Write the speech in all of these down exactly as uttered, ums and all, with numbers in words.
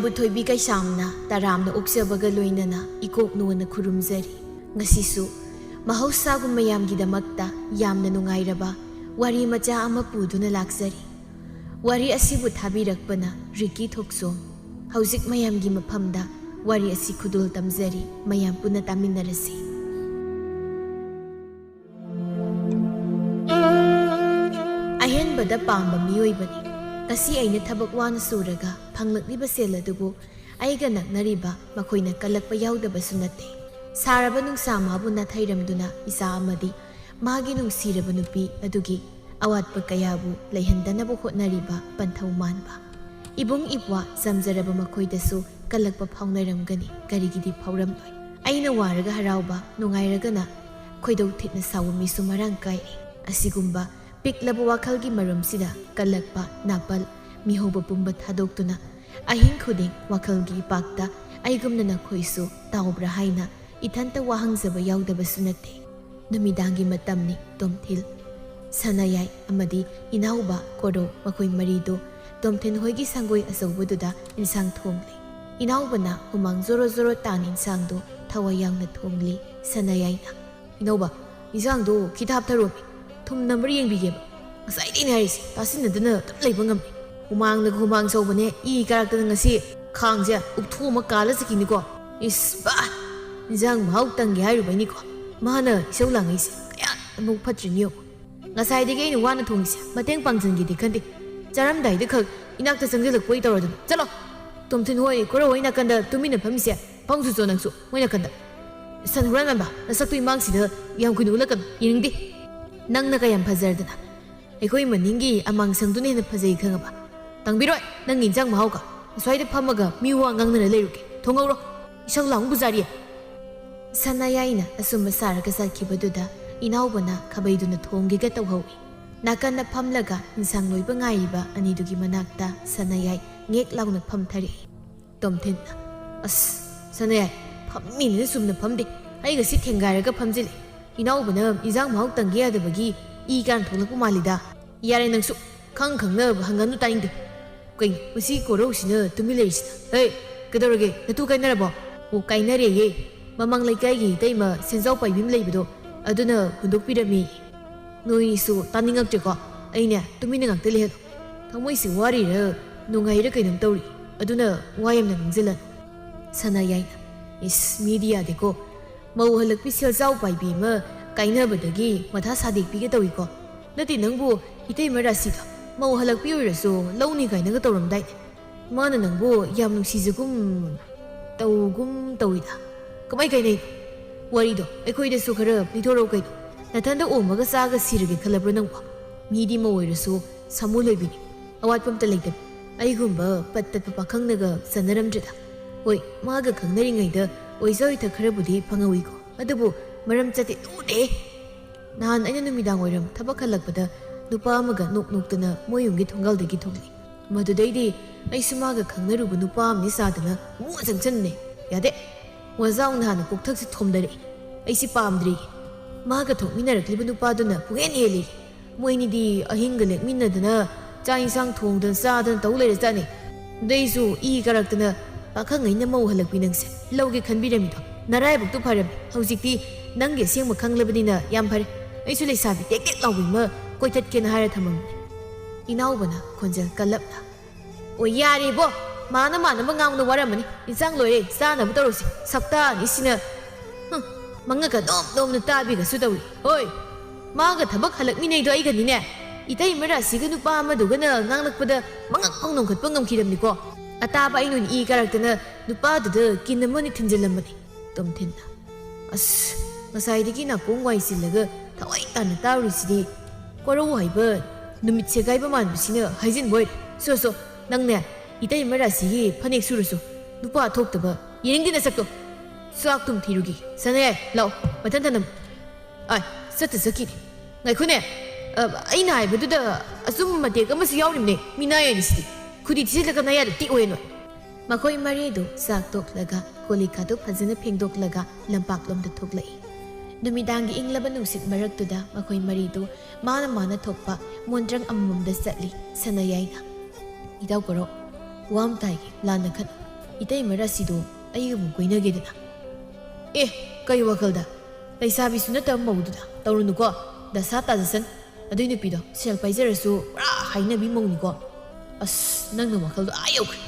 ꯑꯊꯣꯏꯕꯤ ꯀꯩꯁꯥꯝꯅ ꯇꯔꯥꯝꯅ ꯑꯣꯛꯆꯕꯒ ꯂꯣꯏꯅꯅ ꯏꯀꯣꯛ ꯅꯣꯟꯅ ꯈꯨꯔꯨꯝꯖꯔꯤ꯫ ꯉꯁꯤꯁꯨ ꯃꯍꯧꯁꯥꯒꯨꯝ ꯃꯌꯥꯝꯒꯤꯗꯃꯛꯇ ꯌꯥꯝꯅ ꯅꯨꯡꯉꯥꯏꯔꯕ ꯋꯥꯔꯤ ꯃꯆꯥ ꯑꯃ ꯄꯨꯗꯨꯅ ꯂꯥꯛꯆꯔꯤ꯫ ꯋꯥꯔꯤ ꯑꯁꯤꯕꯨ ꯊꯥꯕꯤꯔꯛꯄꯅ ꯔꯤꯀꯤ ꯊꯣꯛꯆꯣꯝ꯫ ꯍꯧꯖꯤꯛ ꯃꯌꯥꯝꯒꯤ ꯃꯐꯝꯗ ꯋꯥꯔꯤ ꯑꯁꯤ ꯈꯨꯗꯣꯜ ꯇꯝꯖꯔꯤ, ꯃꯌꯥꯝ ꯄꯨꯟꯅ ꯇꯥꯃꯤꯟꯅꯔꯁꯤ꯫ ꯑꯍꯦꯟꯕꯗ ꯄꯥꯝꯕ ꯃꯤꯑꯣꯏꯕꯅꯤ꯫ ꯉꯁꯤ ꯑꯩꯅ ꯊꯕꯛ ꯋꯥꯅ ꯁꯨꯔꯒ ꯐꯪꯂꯛꯂꯤꯕ ꯁꯦꯜ ꯑꯗꯨꯕꯨ ꯑꯩꯒ ꯅꯛꯅꯔꯤꯕ ꯃꯈꯣꯏꯅ ꯀꯜꯂꯛꯄ ꯌꯥꯎꯗꯕꯁꯨ ꯅꯠꯇꯦ꯫ ꯁꯥꯔꯕ ꯅꯨꯡꯁꯥ ꯃꯥꯕꯨ ꯅꯥꯊꯩꯔꯝꯗꯨꯅ ꯏꯆꯥ ꯑꯃꯗꯤ ꯃꯥꯒꯤ ꯅꯨꯡꯁꯤꯔꯕ ꯅꯨꯄꯤ ꯑꯗꯨꯒꯤ ꯑꯋꯥꯠꯄ ꯀꯌꯥꯕꯨ ꯂꯩꯍꯟꯗꯅꯕ ꯍꯣꯠꯅꯔꯤꯕ ꯄꯟꯊꯧ ꯃꯥꯟꯕ ꯏꯕꯨꯡ ꯏꯄ꯭ꯋꯥ ꯆꯝꯖꯔꯕ ꯃꯈꯣꯏꯗꯁꯨ ꯀꯜꯂꯛꯄ ꯐꯥꯎꯅꯔꯝꯒꯅꯤ, ꯀꯔꯤꯒꯤꯗꯤ ꯐꯥꯎꯔꯝꯂꯣꯏ? ꯑꯩꯅ ꯋꯥꯔꯒ ꯍꯔꯥꯎꯕ, ꯅꯨꯡꯉꯥꯏꯔꯒꯅ ꯈꯣꯏꯗꯧ ꯊꯤꯠꯅ ꯁꯥꯎꯕ ꯃꯤꯁꯨ ꯃꯔꯥꯡ ꯀꯥꯏ꯫ ꯑꯁꯤꯒꯨꯝꯕ ꯄꯤꯛꯂꯕ ꯋꯥꯈꯜꯒꯤ ꯃꯔꯨꯝꯁꯤꯗ ꯀꯜꯂꯛꯄ, ꯅꯥꯄꯜ, ꯃꯤꯍꯧꯕ ꯄꯨꯝꯕ ꯊꯥꯗꯣꯛꯇꯨꯅ ꯑꯍꯤꯡ ꯈꯨꯗꯤꯡ ꯋꯥꯈꯜꯒꯤ ꯏꯄꯥꯛꯇ ꯑꯩꯒꯨꯝꯅ ꯅꯈꯣꯏꯁꯨ ꯇꯥꯎꯕ꯭ꯔꯥ ꯍꯥꯏꯅ ꯏꯊꯟꯇ ꯋꯥꯍꯪꯖꯕ ꯌꯥꯎꯗꯕꯁꯨ ꯅꯠꯇꯦ꯫ ꯅꯨꯃꯤꯗꯥꯡꯒꯤ ꯃꯇꯝꯅꯤ꯫ ꯇꯣꯝꯊꯤꯜ, ꯁꯅꯥꯌꯥꯏ ꯑꯃꯗꯤ ꯏꯅꯥꯎꯕ ꯀꯣꯔꯧ, ꯃꯈꯣꯏ ꯃꯔꯤꯗꯨ ꯇꯣꯝꯊꯤꯟ ꯍꯣꯏꯒꯤ ꯁꯪꯒꯣꯏ ꯑꯆꯧꯕꯗꯨꯗ ꯏꯟꯁꯥꯡ ꯊꯣꯡꯂꯤ꯫ ꯏꯅꯥꯎꯕꯅ ꯍꯨꯃꯥꯡ ꯖꯣꯔꯣ ꯖꯣꯔꯣ ꯇꯥꯅ ꯏꯟꯁꯥꯡꯗꯨ ꯊꯋꯥꯏ ꯌꯥꯎꯅ ꯊꯣꯡꯂꯤ꯫ ꯁꯅꯥꯌꯥꯏꯅ, "ꯏꯅꯥꯎꯕ, ꯏꯟꯁꯥꯡꯗꯣ ꯈꯤꯇ ꯍꯥꯞꯊꯔꯣꯃꯤ꯫ ꯊꯨꯝ ꯅꯝꯕ꯭ꯔꯥ ꯌꯦꯡꯕꯤꯒꯦꯕ꯫ ꯉꯁꯥꯏꯗꯩꯅꯦ ꯍꯥꯏꯔꯤꯁꯦ, ꯇꯥꯁꯤꯟꯅꯗꯅ ꯑꯗꯨꯝ ꯂꯩꯕ ꯉꯝꯃꯦ꯫ ꯍꯨꯃꯥꯡꯅꯒ ꯍꯨꯃꯥꯡ ꯁꯧꯕꯅꯦ, ꯏ ꯀꯥꯔꯛꯇꯅ ꯉꯁꯤ ꯈꯥꯡꯁꯦ ꯎꯛꯊꯣꯛ ꯑꯃ ꯀꯥꯜꯂ ꯆꯠꯈꯤꯅꯤꯀꯣ꯫ ꯏꯁ ꯕꯥ! ꯏꯟꯁꯥꯡ ꯃꯍꯥꯎ ꯇꯪꯒꯦ ꯍꯥꯏꯔꯨꯕꯩꯅꯤꯀꯣ ꯃꯥꯅ ꯏꯁꯧ ꯂꯥꯡꯉꯛꯏꯁꯦ꯫ ꯀꯌꯥ ꯃꯕꯨꯛ ꯐꯠꯇ꯭ꯔꯤꯅꯣ ꯌꯦꯡꯉꯨ꯫ ꯉꯁꯥꯏꯗꯒꯤ ꯑꯩꯅ ꯋꯥꯅ ꯊꯣꯡꯉꯤꯁꯦ, ꯃꯇꯦꯡ ꯄꯥꯡꯁꯤꯟꯒꯦꯗꯤ ꯈꯟꯗꯦ꯫ ꯆꯥꯔꯝꯗꯥꯏꯗ ꯈꯛ ꯏꯅꯥꯛꯇ ꯆꯪꯁꯤꯜꯂꯛꯄꯣꯏ ꯇꯧꯔꯗꯅ꯫ ꯆꯠꯂꯣ! ꯇꯣꯝꯊꯤꯟ ꯍꯣꯏ, ꯀꯣꯔꯧ ꯍꯣꯏ ꯅꯥꯀꯟꯗ ꯇꯨꯃꯤꯟꯅ ꯐꯝꯃꯤꯁꯦ, ꯐꯝꯁꯨ ꯆꯣ ꯅꯪꯁꯨ ꯃꯣꯏ ꯅꯥꯀꯟꯗ꯫ ꯁꯟ ꯍꯨꯔꯥꯟꯕ, ꯅꯁꯛꯇꯨ ꯏꯃꯥꯡꯁꯤꯗ ꯌꯥꯝ ꯀꯨꯏꯅ ꯎꯠꯂꯛꯀꯅꯨ, ꯌꯦꯡꯅꯤꯡꯗꯦ꯫ ꯅꯪꯅ ꯀꯌꯥꯝ ꯐꯖꯔꯗꯅ꯫ ꯑꯩꯈꯣꯏ ꯃꯅꯤꯡꯒꯤ ꯑꯃꯥꯡꯁꯪꯗꯨꯅ ꯍꯦꯟꯅ ꯐꯖꯩ ꯈꯪꯉꯕ? ꯇꯪꯕꯤꯔꯣꯏ ꯅꯪꯒꯤ ꯏꯟꯁꯥꯡ ꯃꯍꯥꯎꯒ꯫ ꯑꯁ꯭ꯋꯥꯏꯗ ꯐꯝꯃꯒ ꯃꯤ ꯋꯥ ꯉꯥꯡꯅꯔ ꯂꯩꯔꯨꯒꯦ꯫ ꯊꯣꯡꯍꯧꯔꯣ, ꯏꯁꯧ ꯂꯥꯡꯕ ꯄꯨꯖꯥꯔꯤ꯫ ꯁꯅꯥꯌꯥꯏꯅ ꯑꯆꯨꯝꯕ ꯁꯥꯔꯒ ꯆꯠꯈꯤꯕꯗꯨꯗ ꯏꯅꯥꯎꯕꯅ ꯈꯥꯕꯩꯗꯨꯅ ꯊꯣꯡꯒꯦꯒ ꯇꯧꯍꯧꯏ꯫ ꯅꯥꯀꯟꯗ ꯐꯝꯂꯒ ꯏꯟꯁꯥꯡ ꯂꯣꯏꯕ ꯉꯥꯏꯔꯤꯕ ꯑꯅꯤꯗꯨꯒꯤ ꯃꯅꯥꯛꯇ ꯁꯅꯥꯌꯥꯏ ꯉꯦꯛ ꯂꯥꯎꯅ ꯐꯝꯊꯔꯛꯏ꯫ ꯇꯣꯝꯊꯤꯟꯅ, "ꯑꯁ, ꯁꯅꯥꯌꯥꯏ, ꯐꯝꯃꯤꯅꯤꯅ ꯆꯨꯝꯅ ꯐꯝꯗꯦ꯫ ꯑꯩꯒ ꯁꯤ ꯊꯦꯡꯒꯥꯏꯔꯒ ꯐꯝꯖꯤꯜꯂꯦ꯫ ꯏꯅꯥꯎꯕꯅ ꯏꯟꯖꯥꯡ ꯃꯍꯥꯎ ꯇꯪꯒꯦ ꯌꯥꯗꯕꯒꯤ ꯏ ꯀꯥꯟ ꯊꯣꯛꯂꯛꯄ ꯃꯥꯜꯂꯤꯗ꯫ ꯌꯥꯔꯦ ꯅꯪꯁꯨ, ꯈꯪ ꯈꯪꯅ ꯍꯪꯒꯅꯨ, ꯇꯥꯅꯤꯡꯗꯦ꯫ ꯀꯩꯅꯣ ꯃꯁꯤ ꯀꯣꯔꯧꯁꯤꯅ ꯇꯨꯃꯤꯟ ꯂꯩꯔꯤꯁꯤꯅ? ꯍꯦ, ꯀꯩꯗꯧꯔꯒꯦ? ꯅꯇꯨ ꯀꯥꯏꯅꯔꯕꯣ? ꯑꯣ, ꯀꯥꯏꯅꯔꯦꯌꯦ꯫ ꯃꯃꯥꯡ ꯂꯩꯀꯥꯏꯒꯤ ꯏꯇꯩꯃ ꯁꯦꯟꯖꯥꯎ ꯄꯥꯏꯕꯤ ꯑꯃ ꯂꯩꯕꯗꯣ, ꯑꯗꯨꯅ ꯍꯨꯟꯗꯣꯛꯄꯤꯔꯝꯃꯤ꯫ ꯅꯣꯏꯁꯨ ꯇꯥꯅꯤꯡꯉꯛꯇ꯭ꯔꯦꯀꯣ? ꯑꯩꯅꯦ ꯇꯨꯃꯤꯟꯅ ꯉꯥꯛꯇ ꯂꯩꯍꯜꯂꯣ꯫ ꯊꯃꯣꯏꯁꯤ ꯋꯥꯔꯤꯔ ꯅꯨꯡꯉꯥꯏꯔ ꯀꯩꯅꯣꯝ ꯇꯧꯔꯤ꯫ ꯑꯗꯨꯅ ꯋꯥ ꯌꯥꯝꯅ ꯉꯥꯡꯖꯜꯂꯅꯨ꯫ ꯁꯅꯥ ꯌꯥꯏꯅ, ꯏꯁ, ꯃꯤꯗꯤ ꯌꯥꯗꯦꯀꯣ꯫ ꯃꯧ ꯍꯜꯂꯛꯄꯤ ꯁꯦꯜꯖꯥꯎ ꯄꯥꯏꯕꯤ ꯑꯃ ꯀꯥꯏꯅꯕꯗꯒꯤ ꯃꯊꯥ ꯁꯥꯗꯦꯛꯄꯤꯒ ꯇꯧꯏꯀꯣ꯫ ꯅꯠꯇꯦ, ꯅꯪꯕꯨ ꯏꯇꯩꯃ ꯔꯥꯁꯤꯗꯣ ꯃꯧ ꯍꯜꯂꯛꯄꯤ ꯑꯣꯏꯔꯁꯨ ꯂꯧꯅꯤ ꯀꯥꯏꯅꯒ ꯇꯧꯔꯝꯗꯥꯏꯅꯦ꯫ ꯃꯥꯅ ꯅꯪꯕꯨ ꯌꯥꯝ ꯅꯨꯡꯁꯤꯖꯒꯨꯝ ꯇꯧꯒꯨꯝ ꯇꯧꯏꯗ꯫ ꯀꯃꯥꯏ ꯀꯥꯏꯅꯩꯅꯣ? ꯋꯥꯔꯤꯗꯣ ꯑꯩꯈꯣꯏꯗꯁꯨ ꯈꯔ ꯂꯤꯊꯣꯔꯛꯎ ꯀꯩꯅꯣ꯫ ꯅꯊꯟꯗ ꯑꯣꯝꯃꯒ ꯆꯥꯒ ꯁꯤꯔꯒꯦ ꯈꯜꯂꯕ꯭ꯔꯣ ꯅꯪꯕꯣ? ꯃꯤꯗꯤ ꯃꯧ ꯑꯣꯏꯔꯁꯨ ꯁꯥꯃꯨ ꯂꯣꯏꯕꯤꯅꯤ꯫ ꯑꯋꯥꯠꯄ ꯑꯝꯇ ꯂꯩꯇꯕꯤ꯫ ꯑꯩꯒꯨꯝꯕ ꯄꯠ ꯇꯠꯄ ꯄꯥꯈꯪꯅꯒ ꯆꯟꯅꯔꯝꯗ꯭ꯔꯦꯗ꯫ ꯍꯣꯏ, ꯃꯥꯒ ꯈꯪꯅꯔꯤꯉꯩꯗ ꯑꯣꯏꯖ ꯑꯣꯏꯊꯛ ꯈꯔꯕꯨꯗꯤ ꯐꯪꯍꯧꯏꯀꯣ, ꯑꯗꯨꯕꯨ ꯃꯔꯝ ꯆꯠꯇꯦ ꯇꯨꯗꯦ꯫ ꯅꯍꯥꯟ ꯑꯩꯅ ꯅꯨꯃꯤꯗꯥꯡ ꯋꯥꯏꯔꯝ ꯊꯕꯛ ꯍꯜꯂꯛꯄꯗ ꯅꯨꯄꯥ ꯑꯃꯒ ꯅꯣꯛ ꯅꯣꯛꯇꯅ ꯃꯣꯏ ꯌꯨꯝꯒꯤ ꯊꯣꯡꯒꯥꯜꯗꯒꯤ ꯊꯣꯛꯂꯛꯏ꯫ ꯃꯗꯨꯗꯩꯗꯤ ꯑꯩꯁꯨ ꯃꯥꯒ ꯈꯪꯅꯔꯨꯕ ꯅꯨꯄꯥ ꯑꯃꯅꯤ ꯁꯥꯗꯅ ꯃꯨꯛ ꯆꯪꯁꯟꯅꯦ꯫ ꯌꯥꯗꯦ꯫ ꯋꯥꯖꯥꯎꯅ ꯍꯥꯟꯅ ꯀꯣꯛꯊꯛꯁꯤ ꯊꯣꯝꯗꯔꯛꯏ꯫ ꯑꯩꯁꯤ ꯄꯥꯝꯗ꯭ꯔꯦ꯫ ꯃꯥꯒ ꯊꯣꯛꯃꯤꯟꯅꯔꯛꯂꯤꯕ ꯅꯨꯄꯥꯗꯨꯅ ꯄꯨꯡꯍꯦꯟ ꯍꯦꯜꯂꯤ꯫ ꯃꯣꯏꯅꯤꯗꯤ ꯑꯍꯤꯡꯒ ꯂꯦꯛꯃꯤꯟꯅꯗꯅ ꯆꯥꯛ ꯏꯟꯁꯥꯡ ꯊꯣꯡꯗꯅ ꯆꯥꯗꯅ ꯇꯧ ꯂꯩꯔꯖꯥꯠꯅꯤ꯫ ꯑꯗꯩꯁꯨ ꯏ ꯀꯥꯔꯛꯇꯅ ꯄꯥꯈꯪ ꯑꯩꯅ ꯃꯧ ꯍꯜꯂꯛꯄꯤ ꯅꯪꯁꯦ ꯂꯧꯒꯦ ꯈꯟꯕꯤꯔꯝꯃꯤꯗꯣ ꯅꯔꯥꯏꯕꯛꯇꯨ ꯐꯔꯝꯃꯤ꯫ ꯍꯧꯖꯤꯛꯇꯤ ꯅꯪꯒꯤ ꯑꯁꯦꯡꯕ ꯈꯪꯂꯕꯅꯤꯅ ꯌꯥꯝ ꯐꯔꯦ꯫ ꯑꯩꯁꯨ ꯂꯩꯁꯥꯕꯤ ꯇꯦꯛ ꯇꯦꯛ ꯂꯥꯎꯕꯤ ꯑꯃ ꯀꯣꯏꯊꯠꯀꯦꯅ ꯍꯥꯏꯔ ꯊꯝꯃꯝꯕꯅꯤ꯫ ꯏꯅꯥꯎꯕꯅ ꯈꯣꯟꯖꯦꯜ ꯀꯜꯂꯞꯅ, "ꯑꯣ, ꯌꯥꯔꯦꯕꯣ, ꯃꯥꯅ ꯃꯥꯟꯅꯕ ꯉꯥꯡꯕꯗ ꯋꯥꯔꯝꯃꯅꯤ꯫ ꯏꯟꯁꯥꯡ ꯂꯣꯏꯔꯦ, ꯆꯥꯅꯕ ꯇꯧꯔꯁꯤ꯫ ꯁꯛꯇꯥꯅꯤ ꯁꯤꯅ꯫ ꯍꯨꯝ, ꯃꯉꯛꯀ ꯅꯣꯝ ꯅꯣꯝꯅ ꯇꯥꯕꯤꯒꯁꯨ ꯇꯧꯏ꯫ ꯍꯣꯏ, ꯃꯥꯒ ꯊꯕꯛ ꯍꯜꯂꯛꯃꯤꯟꯅꯩꯗꯣ ꯑꯩꯒꯅꯤꯅꯦ꯫ ꯏꯇꯩꯃ ꯔꯥꯁꯤꯒ ꯅꯨꯄꯥ ꯑꯃꯗꯨꯒꯅ ꯉꯥꯡꯂꯛꯄꯗ ꯃꯉꯛ ꯐꯥꯎ ꯅꯣꯡꯈꯠꯄ ꯉꯝꯈꯤꯗꯕꯅꯤꯀꯣ꯫ ꯑꯇꯥꯕ ꯑꯩꯅ ꯑꯣꯏꯅ ꯏ ꯀꯥꯔꯛꯇꯅ ꯅꯨꯄꯥꯗꯨꯗ ꯀꯤꯟ ꯑꯃꯅꯤ ꯊꯤꯟꯖꯤꯜꯂꯝꯕꯅꯤ ꯇꯣꯝꯊꯤꯟꯅ꯫ ꯑꯁ, ꯉꯁꯥꯏꯗꯒꯤ ꯅꯥꯀꯣꯡ ꯋꯥꯏ ꯆꯤꯜꯂꯒ ꯊꯋꯥꯏ ꯇꯥꯅ ꯇꯥꯔꯨꯔꯤꯁꯤꯗꯤ꯫ ꯀꯣꯔꯧ ꯍꯥꯏꯕ ꯅꯨꯃꯤꯠ ꯁꯦꯒꯥꯏꯕ ꯃꯥꯟꯕꯁꯤꯅ ꯍꯥꯏꯖꯤꯟꯕ ꯑꯣꯏꯔꯦ꯫ ꯁꯣ, ꯁꯣ, ꯅꯪꯅꯦ, ꯏꯇꯩꯃ ꯔꯥꯁꯤꯒꯤ ꯐꯅꯦꯛ ꯁꯨꯔꯁꯨ ꯅꯨꯄꯥ ꯊꯣꯛꯇꯕ ꯌꯦꯡꯅꯤꯡꯗꯦ ꯅꯁꯛꯇꯣ꯫ ꯆꯥꯛ ꯇꯨꯝ ꯊꯤꯔꯨꯒꯦ꯫ ꯁꯅꯥꯌꯥꯏ, ꯂꯥꯛꯑꯣ, ꯃꯊꯟ ꯊꯅꯝꯃꯨ꯫ ꯑꯥꯏ, ꯆꯠꯇ ꯆꯠꯈꯤꯅꯦ꯫ ꯉꯥꯏꯈꯣꯅꯦ, ꯑ, ꯑꯩꯅ ꯍꯥꯏꯕꯗꯨꯗ ꯑꯆꯨꯝꯕ ꯃꯇꯦꯛ ꯑꯃꯁꯨ ꯌꯥꯎꯔꯤꯕꯅꯦ꯫ ꯃꯤꯅꯥꯏ ꯑꯅꯤꯁꯤꯗꯤ ꯈꯨꯗꯤ ꯊꯤꯖꯤꯜꯂꯒ ꯅꯌꯥꯗ ꯇꯤꯛꯑꯣꯏ ꯅꯣꯏ꯫ ꯃꯈꯣꯏ ꯃꯔꯤꯗꯨ ꯆꯥꯛ ꯇꯣꯛꯂꯒ ꯀꯣꯜ ꯂꯤꯛꯀꯥꯗꯨ ꯐꯖꯅ ꯐꯦꯡꯗꯣꯛꯂꯒ ꯂꯝꯄꯥꯛꯂꯣꯝꯗ ꯊꯣꯛꯂꯛꯏ꯫ ꯅꯨꯃꯤꯗꯥꯡꯒꯤ ꯏꯪꯂꯕ ꯅꯨꯡꯁꯤꯠ ꯃꯔꯛꯇꯨꯗ ꯃꯈꯣꯏ ꯃꯔꯤꯗꯨ ꯃꯥꯅ ꯃꯥꯅ ꯊꯣꯛꯄ ꯃꯣꯟꯗ꯭ꯔꯪ ꯑꯃꯃꯝꯗ ꯆꯠꯂꯤ꯫ ꯁꯅꯥꯌꯥꯏꯅ, "ꯏꯇꯥꯎ ꯀꯣꯔꯧ, ꯋꯥ ꯑꯃ ꯇꯥꯏꯒꯦ, ꯂꯥꯟꯅ ꯈꯟ꯫ ꯏꯇꯩꯃ ꯔꯥꯁꯤꯗꯣ ꯑꯩꯒ ꯑꯃꯨꯛ ꯀꯣꯏꯅꯒꯦꯗꯅ?" "ꯑꯦ, ꯀꯩ ꯋꯥꯈꯜꯗ? ꯂꯩꯁꯥꯕꯤꯁꯨ ꯅꯠꯇꯕ ꯃꯧꯗꯨꯗ ꯇꯧꯔꯨꯅꯨꯀꯣ꯫ ꯗꯁꯥ ꯇꯥꯖꯁꯟ꯫ ꯑꯗꯨꯏ ꯅꯨꯄꯤꯗꯣ ꯁꯦꯜ ꯄꯥꯏꯖꯔꯁꯨ ꯄꯨꯔꯥ ꯍꯥꯏꯅꯕꯤ ꯃꯧꯅꯤꯀꯣ꯫" "ꯑꯁ, ꯅꯪꯅ ꯋꯥꯈꯜꯗꯣ ꯑꯥ ꯌꯧꯈ꯭ꯔꯦ꯫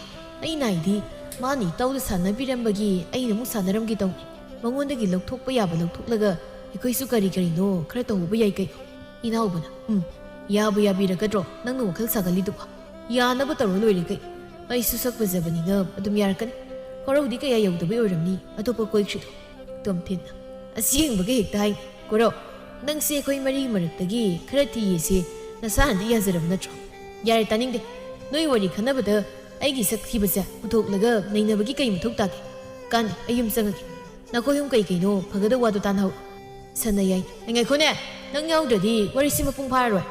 ꯑꯩꯅ ꯍꯥꯏꯗꯤ, ꯃꯥꯅ ꯏꯇꯥꯎꯗ ꯁꯥꯟꯅꯕꯤꯔꯝꯕꯒꯤ ꯑꯩꯅ ꯑꯃꯨꯛ ꯁꯥꯟꯅꯔꯝꯒꯦ ꯇꯧꯅꯤ꯫ ꯃꯉꯣꯟꯗꯒꯤ ꯂꯧꯊꯣꯛꯄ ꯌꯥꯕ ꯂꯧꯊꯣꯛꯂꯒ ꯑꯩꯈꯣꯏꯁꯨ ꯀꯔꯤ ꯀꯔꯤꯅꯣ ꯈꯔ ꯇꯧꯍꯧꯕ ꯌꯥꯏ ꯀꯩꯅꯣ꯫" ꯏꯅꯥꯎꯕꯅ, "ꯎꯝ, ꯌꯥꯕꯨ ꯌꯥꯕꯤꯔꯒꯗ꯭ꯔꯣ ꯅꯪꯅ ꯋꯥꯈꯜ ꯁꯥꯒꯠꯂꯤꯗꯨꯕꯣ? ꯌꯥꯅꯕ ꯇꯧꯔ ꯂꯣꯏꯔꯦ ꯀꯩ꯫ ꯑꯩꯁꯨ ꯁꯛ ꯐꯖꯕꯅꯤꯅ ꯑꯗꯨꯝ ꯌꯥꯔꯛꯀꯅꯤ꯫ ꯀꯣꯔꯧꯗꯤ ꯀꯌꯥ ꯌꯧꯗꯕꯩ ꯑꯣꯏꯔꯝꯅꯤ ꯑꯇꯣꯞꯄ ꯀꯣꯏꯈ꯭ꯔꯤꯗꯣ꯫" ꯇꯣꯝꯊꯤꯟꯅ, "ꯑꯁꯦꯡꯕꯒ ꯍꯦꯛꯇ ꯍꯥꯏꯅꯤ꯫ ꯀꯣꯔꯧ, ꯅꯪꯁꯦ ꯑꯩꯈꯣꯏ ꯃꯔꯤꯒꯤ ꯃꯔꯛꯇꯒꯤ ꯈꯔ ꯊꯤꯌꯦꯁꯦ ꯅꯁꯥꯅꯗꯤ ꯌꯥꯖꯔꯕ ꯅꯠꯇ꯭ꯔꯣ?" "ꯌꯥꯔꯦ, ꯇꯥꯅꯤꯡꯗꯦ꯫ ꯅꯣꯏ ꯋꯥꯔꯤ ꯈꯟꯅꯕꯗ ꯑꯩꯒꯤ ꯁꯛ ꯊꯤꯕꯁꯦ ꯄꯨꯊꯣꯛꯂꯒ ꯅꯩꯅꯕꯒꯤ ꯀꯩ ꯃꯊꯧ ꯇꯥꯒꯦ? ꯀꯥꯟꯗꯦ, ꯑꯩ ꯌꯨꯝ ꯆꯪꯉꯒꯦ꯫ ꯅꯈꯣꯏ ꯑꯍꯨꯝ ꯀꯩ ꯀꯩꯅꯣ ꯐꯒꯗꯕ ꯋꯥꯗꯣ ꯇꯥꯟꯅꯍꯧ꯫" ꯁꯅꯥꯌꯥꯏ, "ꯑꯩ ꯉꯥꯏꯈꯣꯅꯦ, ꯅꯪ ꯌꯥꯎꯗ꯭ꯔꯗꯤ ꯋꯥꯔꯤꯁꯤ ꯃꯄꯨꯡ ꯐꯥꯔꯔꯣꯏ꯫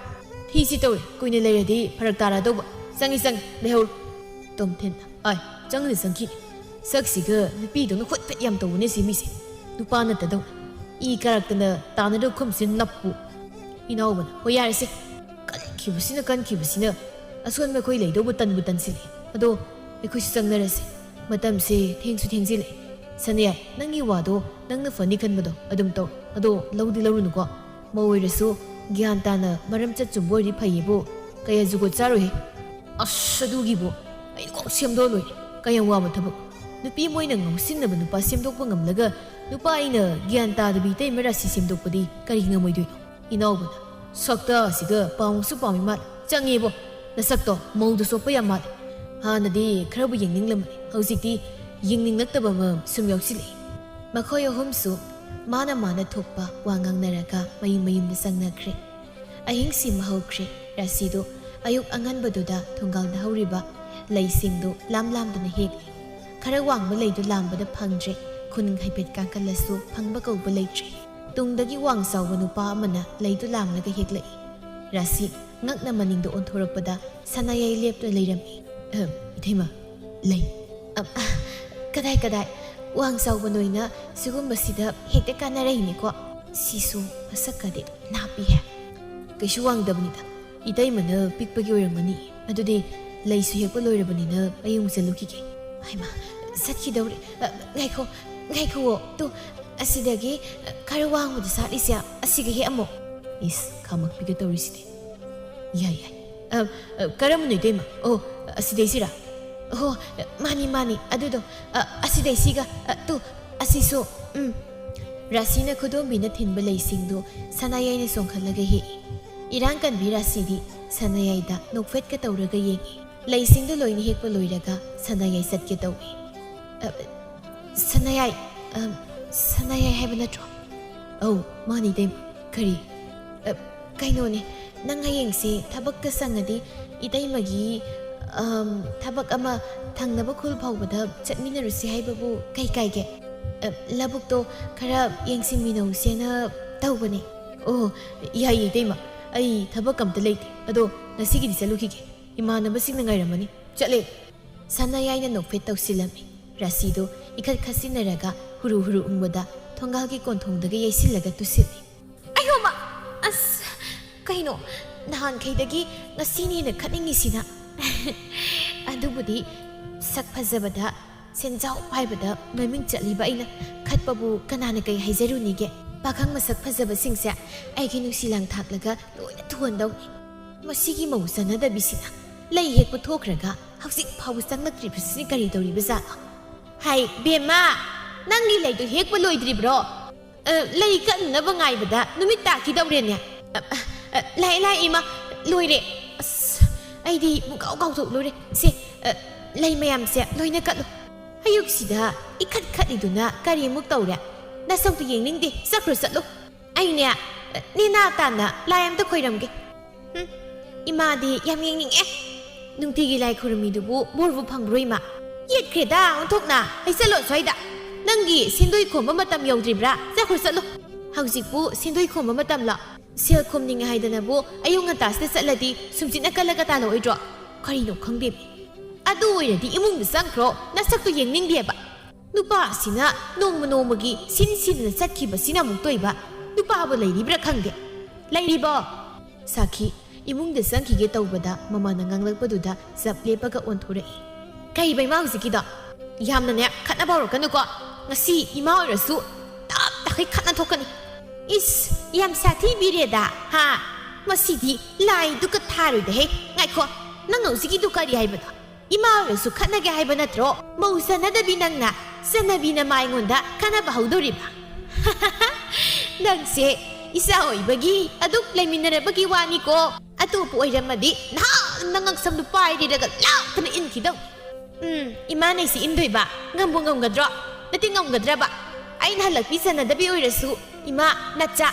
ꯊꯤꯁꯤ ꯇꯧꯔꯦ, ꯀꯨꯏꯅ ꯂꯩꯔꯗꯤ ꯐꯔꯛ ꯇꯥꯔꯗꯧꯕ꯫ ꯆꯪꯉꯤ, ꯆꯪꯉꯤ, ꯂꯩꯍꯧꯔꯣ꯫" ꯇꯣꯝꯊꯤꯟ, "ꯑꯥꯏ, ꯆꯪꯅꯤ ꯆꯪꯈꯤ꯫ ꯁꯛꯁꯤꯒ ꯅꯨꯄꯤꯗꯧꯅ ꯍꯨꯠ ꯐꯦꯠ ꯌꯥꯝ ꯇꯧꯕꯅꯦ ꯁꯤ ꯃꯤꯁꯦ꯫ ꯅꯨꯄꯥ ꯅꯠꯇꯗꯧ꯫ ꯏ ꯀꯥꯔꯛꯇꯅ ꯇꯥꯅꯔ ꯈꯨꯝꯁꯤ ꯅꯞꯄꯨ꯫" ꯏꯅꯥꯎꯕꯅ, "ꯍꯣꯏ, ꯌꯥꯔꯦꯁꯦ꯫" ꯀꯟꯈꯤꯕꯁꯤꯅ, ꯀꯟꯈꯤꯕꯁꯤꯅ ꯑꯁꯣꯟꯕ ꯑꯩꯈꯣꯏ ꯂꯩꯗꯧꯕ ꯇꯟꯕꯨ ꯇꯟꯁꯤꯜꯂꯦ꯫ ꯑꯗꯣ ꯑꯩꯈꯣꯏꯁꯨ ꯆꯪꯅꯔꯁꯦ꯫ ꯃꯇꯝꯁꯦ ꯊꯦꯡꯁꯨ ꯊꯦꯡꯖꯤꯜꯂꯛꯑꯦ꯫ ꯁꯅꯥꯌꯥꯏ, ꯅꯪꯒꯤ ꯋꯥꯗꯣ ꯅꯪꯅ ꯐꯅꯤ ꯈꯟꯕꯗꯣ ꯑꯗꯨꯝ ꯇꯧ꯫ ꯑꯗꯣ ꯂꯧꯗꯤ ꯂꯧꯔꯨꯅꯨꯀꯣ꯫ ꯃꯧ ꯑꯣꯏꯔꯁꯨ ꯒ꯭ꯌꯥꯟ ꯇꯥꯅ ꯃꯔꯝ ꯆꯠ ꯆꯨꯝꯕ ꯑꯣꯏꯔꯗꯤ ꯐꯩꯌꯦꯕꯨ, ꯀꯌꯥ ꯖꯨꯒꯣꯠ ꯆꯥꯔꯣꯏꯍꯦ꯫ ꯑꯁ, ꯑꯗꯨꯒꯤꯕꯨ ꯑꯩꯅ ꯀꯣꯛ ꯁꯦꯝꯗꯣꯛꯑ ꯂꯣꯏꯔꯦ꯫ ꯀꯌꯥꯝ ꯋꯥꯕ ꯊꯕꯛ꯫ ꯅꯨꯄꯤ ꯃꯣꯏꯅ ꯉꯥꯎꯁꯤꯟꯅꯕ ꯅꯨꯄꯥ ꯁꯦꯝꯗꯣꯛꯄ ꯉꯝꯂꯒ ꯅꯨꯄꯥ ꯑꯩꯅ ꯒ꯭ꯌꯥꯟ ꯇꯥꯗꯕꯤ ꯏꯇꯩꯃ ꯔꯥꯁꯤ ꯁꯦꯝꯗꯣꯛꯄꯗꯤ ꯀꯔꯤ ꯉꯝꯃꯣꯏꯗꯣꯏꯅꯣ? ꯏꯅꯥꯎꯕꯅ, "ꯁꯛꯇ ꯑꯁꯤꯒ ꯄꯥꯝꯁꯨ ꯄꯥꯝꯃꯤ ꯃꯥꯜꯂꯦ꯫ ꯆꯪꯉꯦꯕꯣ, ꯅꯁꯛꯇꯣ ꯃꯧꯗ ꯁꯣꯛꯄ ꯌꯥꯝ ꯃꯥꯜꯂꯦ꯫ ꯍꯥꯟꯅꯗꯤ ꯈꯔꯕꯨ ꯌꯦꯡꯅꯤꯡꯂꯝꯕꯅꯤ, ꯍꯧꯖꯤꯛꯇꯤ ꯌꯦꯡꯅꯤꯡꯂꯛꯇꯕ ꯑꯃ ꯁꯨꯝ ꯌꯥꯎꯁꯤꯜꯂꯛꯏ꯫" ꯃꯈꯣꯏ ꯑꯍꯨꯝꯁꯨ ꯃꯥꯅ ꯃꯥꯅ ꯊꯣꯛꯄ ꯋꯥ ꯉꯥꯡꯅꯔꯒ ꯃꯌꯨꯝ ꯃꯌꯨꯝꯗ ꯆꯪꯅꯈ꯭ꯔꯦ꯫ ꯑꯍꯤꯡ ꯁꯤꯃ ꯍꯧꯈ꯭ꯔꯦ꯫ ꯔꯥꯁꯤꯗꯣ ꯑꯌꯨꯛ ꯑꯉꯟꯕꯗꯨꯗ ꯊꯣꯡꯒꯥꯜꯗ ꯍꯧꯔꯤꯕ ꯂꯩꯁꯤꯡꯗꯨ ꯂꯥꯝ ꯂꯥꯝꯗꯨꯅ ꯍꯦꯛꯂꯤ꯫ ꯈꯔ ꯋꯥꯡꯕ ꯂꯩꯗꯨ ꯂꯥꯝꯕꯗ ꯐꯪꯗ꯭ꯔꯦ꯫ ꯈꯨꯅꯤꯡ ꯍꯥꯏꯐꯦꯠ ꯀꯥꯡꯈꯠꯂꯁꯨ ꯐꯪꯕ ꯀꯧꯕ ꯂꯩꯇ꯭ꯔꯦ꯫ ꯇꯨꯡꯗꯒꯤ ꯋꯥꯡ ꯆꯥꯎꯕ ꯅꯨꯄꯥ ꯑꯃꯅ ꯂꯩꯗꯨ ꯂꯥꯝꯂꯒ ꯍꯦꯛꯂꯛꯏ꯫ ꯔꯥꯁꯤ ꯉꯛꯅ ꯃꯅꯤꯡꯗ ꯑꯣꯟꯊꯣꯔꯛꯄꯗ ꯁꯅꯥꯌꯥꯏ ꯂꯦꯞꯇꯨꯅ ꯂꯩꯔꯝꯃꯤ꯫ "ꯑꯍꯝ, ꯏꯇꯩꯃ, ꯂꯩ꯫" "ꯑ, ꯑ, ꯀꯗꯥꯏ, ꯀꯗꯥꯏ? ꯋꯥꯡ ꯆꯥꯎꯕ ꯅꯣꯏꯅ ꯁꯤꯒꯨꯝꯕꯁꯤꯗ ꯍꯦꯛꯇ ꯀꯥꯟꯅꯔꯛꯏꯅꯦꯀꯣ꯫ ꯁꯤꯁꯨ ꯃꯁꯛꯀꯗꯤ ꯅꯥꯞꯄꯤꯍꯦ꯫" "ꯀꯩꯁꯨ ꯋꯥꯡꯗꯕꯅꯤꯗ, ꯏꯇꯩꯃꯅ ꯄꯤꯛꯄꯒꯤ ꯑꯣꯏꯔꯝꯒꯅꯤ꯫ ꯑꯗꯨꯗꯤ ꯂꯩꯁꯨ ꯍꯦꯛꯄ ꯂꯣꯏꯔꯕꯅꯤꯅ ꯑꯩ ꯑꯃꯨꯛ ꯆꯠꯂꯨꯈꯤꯒꯦ꯫ ꯍꯩꯃꯥ, ꯆꯠꯈꯤꯗꯧꯔꯦ꯫ ꯑ, ꯉꯥꯏꯈꯣ, ꯉꯥꯏꯈꯨꯑꯣ꯫ ꯇꯨ, ꯑꯁꯤꯗꯒꯤ, ꯑ, ꯈꯔ ꯋꯥꯡꯕꯗ ꯁꯥꯠꯂꯤꯁꯦ, ꯑꯁꯤꯒ ꯍꯦꯛꯑꯝꯃꯣ꯫ ꯏꯁ, ꯈꯥꯃꯛꯄꯤꯒ ꯇꯧꯔꯤꯁꯤꯗꯤ꯫ ꯌꯥꯏ, ꯌꯥꯏ꯫ ꯑ, ꯑ, ꯀꯔꯝꯕꯅꯣ, ꯏꯇꯩꯃ? ꯑꯣ, ꯑꯁꯤꯗꯩꯁꯤꯔꯥ? ꯑꯣ, ꯃꯥꯅꯤ, ꯃꯥꯅꯤ꯫ ꯑꯗꯨꯗꯣ, ꯑ, ꯑꯁꯤꯗꯩꯁꯤꯒ, ꯑ, ꯇꯨ, ꯑꯁꯤꯁꯨ, ꯎꯝ꯫ ꯔꯥꯁꯤꯅ ꯈꯨꯗꯣꯝꯕꯤꯅ ꯊꯤꯟꯕ ꯂꯩꯁꯤꯡꯗꯨ ꯁꯅꯥꯌꯥꯏꯅ ꯆꯣꯡꯈꯠꯂꯒ ꯍꯦꯛꯏ꯫ ꯏꯔꯥꯡ ꯀꯟꯕꯤ ꯔꯥꯁꯤꯗꯤ ꯁꯅꯥꯌꯥꯏꯗ ꯅꯣꯛꯐꯦꯠꯀ ꯇꯧꯔꯒ ꯌꯦꯡꯏ꯫ ꯂꯩꯁꯤꯡꯗꯨ ꯂꯣꯏꯅ ꯍꯦꯛꯄ ꯂꯣꯏꯔꯒ ꯁꯅꯥꯌꯥꯏ ꯆꯠꯀꯦ ꯇꯧꯏ꯫ ꯑ, ꯁꯅꯥꯌꯥꯏ, ꯑ, ꯁꯅꯥꯌꯥꯏ ꯍꯥꯏꯕ ꯅꯠꯇ꯭ꯔꯣ? ꯑꯧ, ꯃꯥꯅꯤ, ꯏꯇꯩꯃ꯫ ꯀꯔꯤ? ꯑ, ꯀꯩꯅꯣꯅꯦ, ꯅꯪ ꯍꯌꯦꯡꯁꯦ ꯊꯕꯛꯀ ꯁꯪꯉꯗꯤ ꯏꯇꯩꯃꯒꯤ, ꯑꯝ, ꯊꯕꯛ ꯑꯃ ꯊꯪꯅꯕ ꯈꯨꯜ ꯐꯥꯎꯕꯗ ꯆꯠꯃꯤꯟꯅꯔꯨꯁꯤ ꯍꯥꯏꯕꯕꯨ ꯀꯩ ꯀꯥꯏꯒꯦ? ꯑ, ꯂꯧꯕꯨꯛꯇꯣ ꯈꯔ ꯌꯦꯡꯁꯤꯟꯃꯤꯟꯅꯧꯁꯦꯅ ꯇꯧꯕꯅꯦ꯫ ꯑꯣ, ꯌꯥꯏꯌꯦ, ꯏꯇꯩꯃ꯫ ꯑꯩ ꯊꯕꯛ ꯑꯝꯇ ꯂꯩꯇꯦ꯫ ꯑꯗꯣ ꯉꯁꯤꯒꯤꯗꯤ ꯆꯠꯂꯨꯈꯤꯒꯦ꯫ ꯏꯃꯥꯟꯅꯕꯁꯤꯡꯅ ꯉꯥꯏꯔꯝꯃꯅꯤ꯫ ꯆꯠꯂꯦ꯫ ꯁꯅꯥꯌꯥꯏꯅ ꯅꯣꯛꯐꯦꯠ ꯇꯧꯁꯤꯜꯂꯝꯃꯤ꯫ ꯔꯥꯁꯤꯗꯨ ꯏꯈꯠ ꯈꯠꯆꯤꯟꯅꯔꯒ ꯍꯨꯔꯨ ꯍꯨꯔꯨ ꯎꯪꯕꯗ ꯊꯣꯡꯒꯥꯜꯒꯤ ꯀꯣꯟꯊꯣꯡꯗꯒ ꯌꯩꯁꯤꯜꯂꯒ ꯇꯨꯁꯤꯜꯂꯤ꯫ ꯑꯌꯣꯃ! ꯑꯁ! ꯀꯩꯅꯣ? ꯅꯍꯥꯟꯈꯩꯗꯒꯤ ꯉꯁꯤꯅ ꯍꯦꯟꯅ ꯈꯠꯅꯤꯡꯉꯤꯁꯤꯅ꯫ ꯑꯗꯨꯕꯨꯗꯤ ꯁꯛ ꯐꯖꯕꯗ ꯁꯦꯟꯖꯥꯎ ꯄꯥꯏꯕꯗ ꯃꯃꯤꯡ ꯆꯠꯂꯤꯕ ꯑꯩꯅ ꯈꯠꯄꯕꯨ ꯀꯅꯥꯅ ꯀꯩ ꯍꯥꯏꯖꯔꯨꯅꯤꯒꯦ? ꯄꯥꯈꯪ ꯃꯁꯛ ꯐꯖꯕꯁꯤꯡꯁꯦ ꯑꯩꯒꯤ ꯅꯨꯡꯁꯤ ꯂꯥꯡ ꯊꯥꯛꯂꯒ ꯂꯣꯏꯅ ꯊꯨꯍꯟꯗꯧꯅꯤ꯫ ꯃꯁꯤꯒꯤ ꯃꯧ ꯆꯥꯟꯅꯗꯕꯤꯁꯤꯅ ꯂꯩ ꯍꯦꯛꯄ ꯊꯣꯛꯈ꯭ꯔꯒ ꯍꯧꯖꯤꯛ ꯐꯥꯎꯕ ꯆꯪꯂꯛꯇ꯭ꯔꯤꯕꯁꯤꯅ ꯀꯔꯤ ꯇꯧꯔꯤꯕ ꯖꯥꯠꯅꯣ? ꯍꯥꯏ, ꯕꯦꯝꯃ, ꯅꯪꯒꯤ ꯂꯩꯗꯣ ꯍꯦꯛꯄ ꯂꯣꯏꯗ꯭ꯔꯤꯕ꯭ꯔꯣ? ꯑ, ꯂꯩ ꯀꯠꯅꯅꯕ ꯉꯥꯏꯕꯗ ꯅꯨꯃꯤꯠ ꯇꯥꯈꯤꯗꯧꯔꯦꯅꯦ꯫ ꯑ, ꯑ, ꯑ, ꯂꯥꯛꯑꯦ, ꯂꯥꯛꯑꯦ, ꯏꯃꯥ, ꯂꯣꯏꯔꯦ꯫ ꯑꯁ, ꯑꯩꯗꯤ ꯄꯨꯡꯀꯥꯎ ꯀꯥꯎꯊꯣꯛꯂꯨꯔꯦ꯫ ꯁꯦ, ꯑ, ꯂꯩ ꯃꯌꯥꯝꯁꯦ ꯂꯣꯏꯅ ꯀꯠꯂꯨ꯫ ꯑꯌꯨꯛꯁꯤꯗ ꯏꯈꯠ ꯈꯠꯂꯤꯗꯨꯅ ꯀꯔꯤꯃꯨꯛ ꯇꯧꯔꯦ? ꯅꯁꯛꯇꯨ ꯌꯦꯡꯅꯤꯡꯗꯦ, ꯆꯠꯈ꯭ꯔꯣ ꯆꯠꯂꯨ꯫ ꯑꯩꯅꯦ, ꯅꯦꯅꯥ ꯇꯥꯅ ꯂꯥꯏ ꯑꯝꯇ ꯈꯣꯏꯔꯝꯒꯦ꯫ ꯍꯨꯝ, ꯏꯃꯥꯗꯤ ꯌꯥꯝ ꯌꯦꯡꯅꯤꯡꯉꯦ꯫ ꯅꯨꯡꯇꯤꯒꯤ ꯂꯥꯏ ꯈꯨꯔꯨꯝꯃꯤꯗꯨꯕꯨ ꯕꯣꯔꯕꯨ ꯐꯪꯕ꯭ꯔꯣ, ꯏꯃꯥ? ꯌꯦꯠꯈ꯭ꯔꯦꯗ, ꯑꯣꯟꯊꯣꯛꯅ꯫ ꯍꯩ, ꯆꯠꯂꯣ ꯑꯁ꯭ꯋꯥꯏꯗ꯫ ꯅꯪꯒꯤ ꯁꯦꯟꯗꯣꯏ ꯈꯣꯝꯕ ꯃꯇꯝ ꯌꯧꯗ꯭ꯔꯤꯕ꯭ꯔꯥ? ꯆꯠꯈ꯭ꯔꯣ ꯆꯠꯂꯣ꯫ ꯍꯧꯖꯤꯛꯄꯨ ꯁꯦꯟꯗꯣꯏ ꯈꯣꯝꯕ ꯃꯇꯝꯂꯣ? ꯁꯦꯜ ꯈꯣꯝꯅꯤꯡꯉꯦ ꯍꯥꯏꯗꯅꯕꯨ ꯑꯌꯨꯛ ꯉꯟꯇꯥꯁꯤꯗ ꯆꯠꯂꯗꯤ ꯁꯨꯝꯁꯤꯠꯅ ꯀꯜꯂꯒ ꯇꯥꯜꯂꯛꯑꯣꯏꯗ꯭ꯔꯣ? ꯀꯔꯤꯅꯣ ꯈꯪꯗꯦ꯫ ꯑꯗꯨ ꯑꯣꯏꯔꯗꯤ ꯏꯃꯨꯡꯗ ꯆꯪꯈ꯭ꯔꯣ, ꯅꯁꯛꯇꯨ ꯌꯦꯡꯅꯤꯡꯗꯦꯕ꯫ ꯅꯨꯄꯥ ꯑꯁꯤꯅ ꯅꯣꯡꯃ ꯅꯣꯡꯃꯒꯤ ꯁꯤꯟ ꯁꯤꯗꯅ ꯆꯠꯈꯤꯕꯁꯤꯅ ꯑꯃꯨꯛ ꯇꯣꯏꯕ꯫ ꯅꯨꯄꯥꯕꯨ ꯂꯩꯔꯤꯕ꯭ꯔꯥ ꯈꯪꯗꯦ꯫ ꯂꯩꯔꯤꯕꯣ? ꯁꯥꯈꯤ, ꯏꯃꯨꯡꯗ ꯆꯪꯈꯤꯒꯦ ꯇꯧꯕꯗ ꯃꯃꯥꯅ ꯉꯥꯡꯂꯛꯄꯗꯨꯗ ꯆꯞ ꯂꯦꯞꯄꯒ ꯑꯣꯟꯊꯣꯔꯛꯏ꯫ "ꯀꯩꯕ ꯏꯃꯥ ꯍꯧꯖꯤꯛꯀꯤꯗꯣ? ꯌꯥꯝꯅꯅꯦ ꯈꯠꯅꯕ ꯍꯧꯔꯛꯀꯅꯨꯀꯣ꯫ ꯉꯁꯤ ꯏꯃꯥ ꯑꯣꯏꯔꯁꯨ ꯇꯞ ꯇꯈꯩ ꯈꯠꯅ ꯊꯣꯛꯀꯅꯤ꯫" "ꯏꯁ, ꯌꯥꯝ ꯁꯥꯊꯤꯕꯤꯔꯦꯗ, ꯍꯥ? ꯃꯁꯤꯗꯤ ꯂꯥꯏꯗꯨꯒ ꯊꯥꯔꯣꯏꯗꯍꯦ꯫ ꯉꯥꯏꯈꯣ, ꯅꯪ ꯍꯧꯖꯤꯛꯀꯤꯗꯨ ꯀꯔꯤ ꯍꯥꯏꯕꯅꯣ? ꯏꯃꯥ ꯑꯣꯏꯔꯁꯨ ꯈꯠꯅꯒꯦ ꯍꯥꯏꯕ ꯅꯠꯇ꯭ꯔꯣ? ꯃꯧ ꯆꯟꯅꯗꯕꯤ ꯅꯪꯅ ꯆꯠꯅꯕꯤꯅ ꯃꯥ ꯑꯩꯉꯣꯟꯗ ꯈꯠꯅꯕ ꯍꯧꯗꯣꯔꯤꯕ?" "ꯅꯪꯁꯦ ꯏꯆꯥ ꯑꯣꯏꯕꯒꯤ ꯑꯗꯨꯛ ꯂꯩꯃꯤꯟꯅꯔꯕꯒꯤ ꯋꯥꯅꯤꯀꯣ꯫ ꯑꯇꯣꯞꯄ ꯑꯣꯏꯔꯝꯃꯗꯤ ꯅꯍꯥꯟ ꯅꯉꯛꯁꯝꯗꯨ ꯄꯥꯏꯔꯤꯔꯒ ꯂꯥꯛꯇꯅ ꯏꯟꯈꯤꯗꯧ꯫ ꯎꯝ, ꯏꯃꯥꯅ ꯑꯩꯁꯦ ꯏꯟꯗꯣꯏꯕ? ꯉꯝꯕꯨ ꯉꯝꯒꯗ꯭ꯔꯣ? ꯅꯠꯇꯦ, ꯉꯝꯒꯗ꯭ꯔꯕ? ꯑꯩꯅ ꯍꯜꯂꯛꯄꯤ ꯆꯟꯅꯗꯕꯤ ꯑꯣꯏꯔꯁꯨ, ꯏꯃꯥ, ꯅꯆꯥ꯫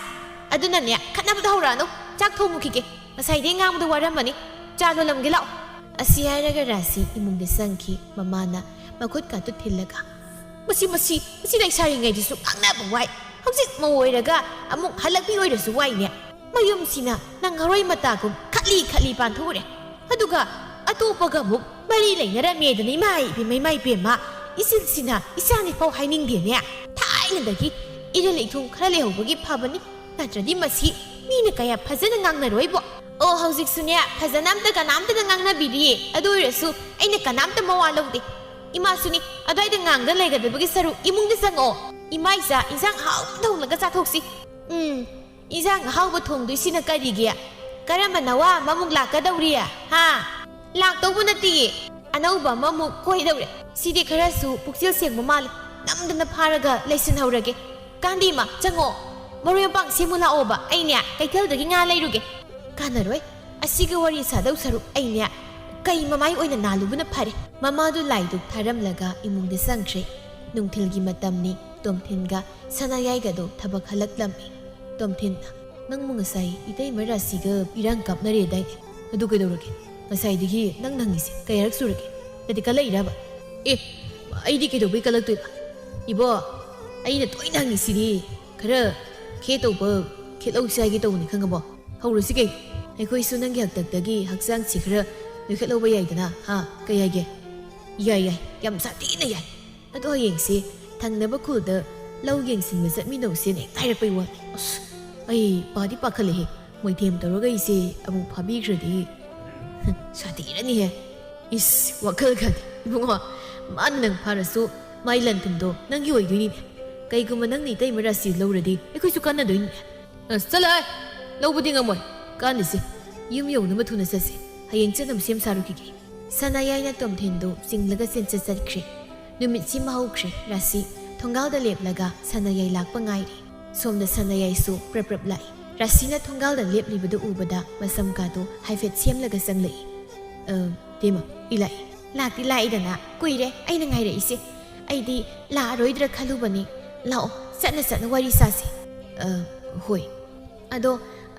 ꯑꯗꯨꯅꯅꯦ, ꯈꯠꯅꯕꯗ ꯍꯧꯔꯛꯑꯅꯨ꯫ ꯆꯥꯛ ꯊꯣꯡꯉꯨꯈꯤꯒꯦ꯫ ꯉꯁꯥꯏꯗꯩ ꯉꯥꯡꯕꯗ ꯋꯥꯔꯝꯃꯅꯤ꯫ ꯆꯥ ꯂꯣꯜꯂꯝꯒꯦ ꯂꯥꯛꯑꯣ꯫" ꯑꯁꯤ ꯍꯥꯏꯔꯒ ꯔꯥꯁꯤ ꯏꯃꯨꯡꯗ ꯆꯪꯈꯤ꯫ ꯃꯃꯥꯅ ꯃꯈꯨꯠ ꯀꯥꯇꯨ ꯊꯤꯜꯂꯒ, "ꯃꯁꯤ, ꯃꯁꯤ, ꯃꯁꯤ ꯂꯩꯁꯥꯔꯤꯉꯩꯗꯁꯨ ꯉꯥꯡꯅꯕ ꯋꯥꯏ꯫ ꯍꯧꯖꯤꯛ ꯃꯧ ꯑꯣꯏꯔꯒ ꯑꯃꯨꯛ ꯍꯜꯂꯛꯄꯤ ꯑꯣꯏꯔꯁꯨ ꯋꯥꯏꯅꯦ꯫ ꯃꯌꯨꯝꯁꯤꯅ ꯅꯪ ꯍꯔꯣꯏ ꯃꯇꯥꯒꯨꯝ ꯈꯠꯂꯤ ꯈꯠꯂꯤ ꯄꯥꯟꯊꯣꯛꯎꯔꯦ꯫ ꯑꯗꯨꯒ ꯑꯇꯣꯞꯄꯒ ꯑꯃꯨꯛ ꯃꯔꯤ ꯂꯩꯅꯔꯝꯃꯦꯗꯅ, ꯏꯃꯥ ꯏꯕꯦꯝꯃ, ꯏꯃꯥ ꯏꯕꯦꯝꯃ꯫ ꯏꯆꯤꯜꯁꯤꯅ ꯏꯆꯥꯅꯤꯐꯥꯎ ꯍꯥꯏꯅꯤꯡꯗꯦꯅꯦ꯫ ꯊꯥꯏꯅꯗꯒꯤ ꯏꯔꯤꯜ ꯏꯊꯨꯝ ꯈꯔ ꯂꯩꯍꯧꯕꯒꯤ ꯐꯕꯅꯤ꯫ ꯅꯠꯇ꯭ꯔꯗꯤ ꯃꯁꯤ ꯃꯤꯅ ꯀꯌꯥ ꯐꯖꯅ ꯉꯥꯡꯅꯔꯣꯏꯕꯣ꯫ ꯑꯣ, ꯍꯧꯖꯤꯛꯁꯨꯅꯦ, ꯐꯖꯅ ꯑꯝꯇ ꯀꯅꯥꯝꯇꯅ ꯉꯥꯡꯅꯕꯤꯔꯤꯌꯦ꯫ ꯑꯗꯨ ꯑꯣꯏꯔꯁꯨ ꯑꯩꯅ ꯀꯅꯥꯝꯇ ꯃꯋꯥ ꯂꯧꯗꯦ꯫ ꯏꯃꯥꯁꯨꯅꯤ, ꯑꯗ꯭ꯋꯥꯏꯗ ꯉꯥꯡꯗ ꯂꯩꯒꯗꯕꯒꯤ ꯁꯔꯨꯛ ꯏꯃꯨꯡꯗ ꯆꯪꯉꯛꯑꯣ꯫ ꯏꯃꯥ ꯏꯆꯥ ꯏꯟꯁꯥꯡ ꯑꯍꯥꯎꯕ ꯊꯣꯡꯂꯒ ꯆꯥꯊꯣꯛꯁꯤ꯫ ꯎꯝ, ꯏꯟꯁꯥꯡ ꯑꯍꯥꯎꯕ ꯊꯣꯡꯗꯣꯏꯁꯤꯅ ꯀꯔꯤꯒꯤ? ꯀꯔꯝꯕ ꯅꯋꯥ ꯑꯃꯃꯨꯛ ꯂꯥꯛꯀꯗꯧꯔꯤ? ꯍꯥ? ꯂꯥꯛꯇꯧꯕ ꯅꯠꯇꯤꯌꯦ꯫ ꯑꯅꯧꯕ ꯑꯃꯃꯨꯛ ꯀꯣꯏꯗꯧꯔꯦ꯫ ꯁꯤꯗꯤ ꯈꯔꯁꯨ ꯄꯨꯛꯆꯦꯜ ꯁꯦꯡꯕ ꯃꯥꯜꯂꯦ꯫ ꯅꯝꯗꯅ ꯐꯥꯔꯒ ꯂꯩꯁꯤꯟꯍꯧꯔꯒꯦ꯫ ꯀꯥꯟꯗꯤꯃ, ꯆꯪꯉꯣ꯫ ꯃꯔꯣꯏ ꯃꯄꯥꯡ ꯁꯦꯝꯃꯨ ꯂꯥꯛꯑꯣꯕ꯫ ꯑꯩꯅꯦ ꯀꯩꯊꯦꯜꯗꯒꯤ ꯉꯥ ꯂꯩꯔꯨꯒꯦ꯫ ꯀꯥꯟꯅꯔꯣꯏ꯫ ꯑꯁꯤꯒ ꯋꯥꯔꯤ ꯁꯥꯗꯧ ꯁꯔꯨꯛ ꯑꯩꯅꯦ ꯀꯩ ꯃꯃꯥꯏ ꯑꯣꯏꯅ ꯅꯥꯜꯂꯨꯕꯅ ꯐꯔꯦ꯫ ꯃꯃꯥꯗꯨ ꯂꯥꯏꯗꯨꯛ ꯊꯥꯔꯝꯂꯒ ꯏꯃꯨꯡꯗ ꯆꯪꯈ꯭ꯔꯦ꯫ ꯅꯨꯡꯊꯤꯜꯒꯤ ꯃꯇꯝꯅꯤ꯫ ꯇꯣꯝꯊꯤꯟꯒ ꯁꯅꯥꯌꯥꯏꯒꯗꯣ ꯊꯕꯛ ꯍꯜꯂꯛꯂꯝꯃꯤ꯫ ꯇꯣꯝꯊꯤꯟꯅ, "ꯅꯪꯕꯨ ꯉꯁꯥꯏ ꯏꯇꯩꯃ ꯔꯥꯁꯤꯒ ꯏꯔꯥꯡ ꯀꯥꯞꯅꯔꯦꯗꯥꯏꯅꯦ? ꯑꯗꯨ ꯀꯩꯗꯧꯔꯒꯦ? ꯉꯁꯥꯏꯗꯒꯤ ꯅꯪ ꯍꯪꯉꯤꯁꯦ ꯀꯌꯥꯔꯛ ꯁꯨꯔꯒꯦ? ꯅꯠꯇꯦ, ꯀꯜꯂꯛꯏꯔꯕ?" "ꯑꯦ, ꯑꯩꯗꯤ ꯀꯩꯗꯧꯕꯩ ꯀꯜꯂꯛꯇꯣꯏꯕ? ꯏꯕꯣ, ꯑꯩꯅ ꯇꯣꯏꯅ ꯍꯪꯉꯤꯁꯤꯗꯤ ꯈꯔ ꯈꯦ ꯇꯧꯕ ꯈꯦꯠꯍꯧꯁꯤ ꯍꯥꯏꯒꯦ ꯇꯧꯕꯅꯤ, ꯈꯪꯉꯕꯣ? ꯍꯧꯔꯁꯤ ꯀꯩꯅꯣ? ꯑꯩꯈꯣꯏꯁꯨ ꯅꯪꯒꯤ ꯍꯥꯛꯇꯛꯇꯒꯤ ꯍꯛꯆꯥꯡꯁꯤ ꯈꯔ ꯅꯣꯏꯈꯠꯍꯧꯕ ꯌꯥꯏꯗꯅ, ꯍꯥ? ꯀꯩ ꯍꯥꯏꯒꯦ?" "ꯌꯥꯏ, ꯌꯥꯏ, ꯌꯥꯝ ꯁꯥꯊꯤꯅ ꯌꯥꯏ꯫ ꯑꯗꯣ ꯍꯌꯦꯡꯁꯦ ꯊꯪꯅꯕ ꯈꯨꯜꯗ ꯂꯧ ꯌꯦꯡꯁꯤꯟꯕ ꯆꯠꯃꯤꯟꯅꯧꯁꯦꯅ ꯍꯦꯛꯇ ꯍꯥꯏꯔꯛꯄꯩ ꯋꯥꯅꯤ꯫ ꯑꯁ, ꯑꯩ ꯄꯥꯗꯤ ꯄꯥꯈꯠꯂꯦꯍꯦ꯫ ꯃꯣꯏꯊꯦꯝ ꯇꯧꯔꯒ ꯏꯆꯦ ꯑꯃꯨꯛ ꯐꯥꯕꯤꯈ꯭ꯔꯗꯤ ꯁꯥꯊꯤꯔꯅꯤꯍꯦ꯫ ꯏꯁ, ꯋꯥꯈꯜ ꯈꯟ ꯏꯕꯨꯡꯉꯣ, ꯃꯥꯅ ꯅꯪ ꯐꯥꯔꯁꯨ ꯃꯥꯏ ꯂꯟ ꯊꯨꯝꯗꯣ ꯅꯪꯒꯤ ꯑꯣꯏꯗꯣꯏꯅꯤꯅꯦ꯫ ꯀꯩꯒꯨꯝꯕ ꯅꯪꯅ ꯏꯇꯩꯃ ꯔꯥꯁꯤ ꯂꯧꯔꯗꯤ ꯑꯩꯈꯣꯏꯁꯨ ꯀꯥꯟꯅꯗꯣꯏꯅꯤ꯫ ꯑꯁ, ꯆꯠꯂꯣꯍꯦ! ꯂꯧꯕꯗꯤ ꯉꯝꯃꯣꯏ꯫ ꯀꯥꯟꯅꯁꯦ꯫ ꯌꯨꯝ ꯌꯧꯅꯕ ꯊꯨꯅ ꯆꯠꯁꯦ꯫ ꯍꯌꯦꯡ ꯆꯠꯅꯕ ꯁꯦꯝ ꯁꯥꯔꯨꯈꯤꯒꯦ꯫ ꯁꯅꯥꯌꯥꯏꯅ ꯇꯣꯝꯊꯤꯟꯗꯨ ꯆꯤꯡꯂꯒ ꯆꯦꯟꯆꯠ ꯆꯠꯈ꯭ꯔꯦ꯫ ꯅꯨꯃꯤꯠꯁꯤ ꯃꯍꯧꯈ꯭ꯔꯦ꯫ ꯔꯥꯁꯤ ꯊꯣꯡꯒꯥꯜꯗ ꯂꯦꯞꯂꯒ ꯁꯅꯥꯌꯥꯏ ꯂꯥꯛꯄ ꯉꯥꯏꯔꯤ꯫ ꯁꯣꯝꯗ ꯁꯅꯥꯌꯥꯏꯁꯨ ꯄ꯭ꯔꯞ ꯄ꯭ꯔꯞ ꯂꯥꯛꯏ꯫ ꯔꯥꯁꯤꯅ ꯊꯣꯡꯒꯥꯜꯗ ꯂꯦꯞꯂꯤꯕꯗꯨ ꯎꯕꯗ ꯃꯁꯝ ꯀꯥꯗꯨ ꯍꯥꯏꯐꯦꯠ ꯁꯦꯝꯂꯒ ꯆꯪꯂꯛꯏ꯫ "ꯑ, ꯇꯦꯃ, ꯑꯩ ꯂꯥꯛꯏ꯫" "ꯂꯥꯛꯇꯤ ꯂꯥꯛꯏꯗꯅ ꯀꯨꯏꯔꯦ ꯑꯩꯅ ꯉꯥꯏꯔꯛꯏꯁꯦ꯫ ꯑꯩꯗꯤ ꯂꯥꯛꯑꯔꯣꯏꯗ꯭ꯔꯥ ꯈꯜꯂꯨꯕꯅꯤ꯫ ꯂꯥꯛꯑꯣ, ꯆꯠꯅ ꯆꯠꯅ ꯋꯥꯔꯤ ꯁꯥꯁꯦ꯫" "ꯑ, ꯍꯣꯏ꯫" "ꯑꯗꯣ,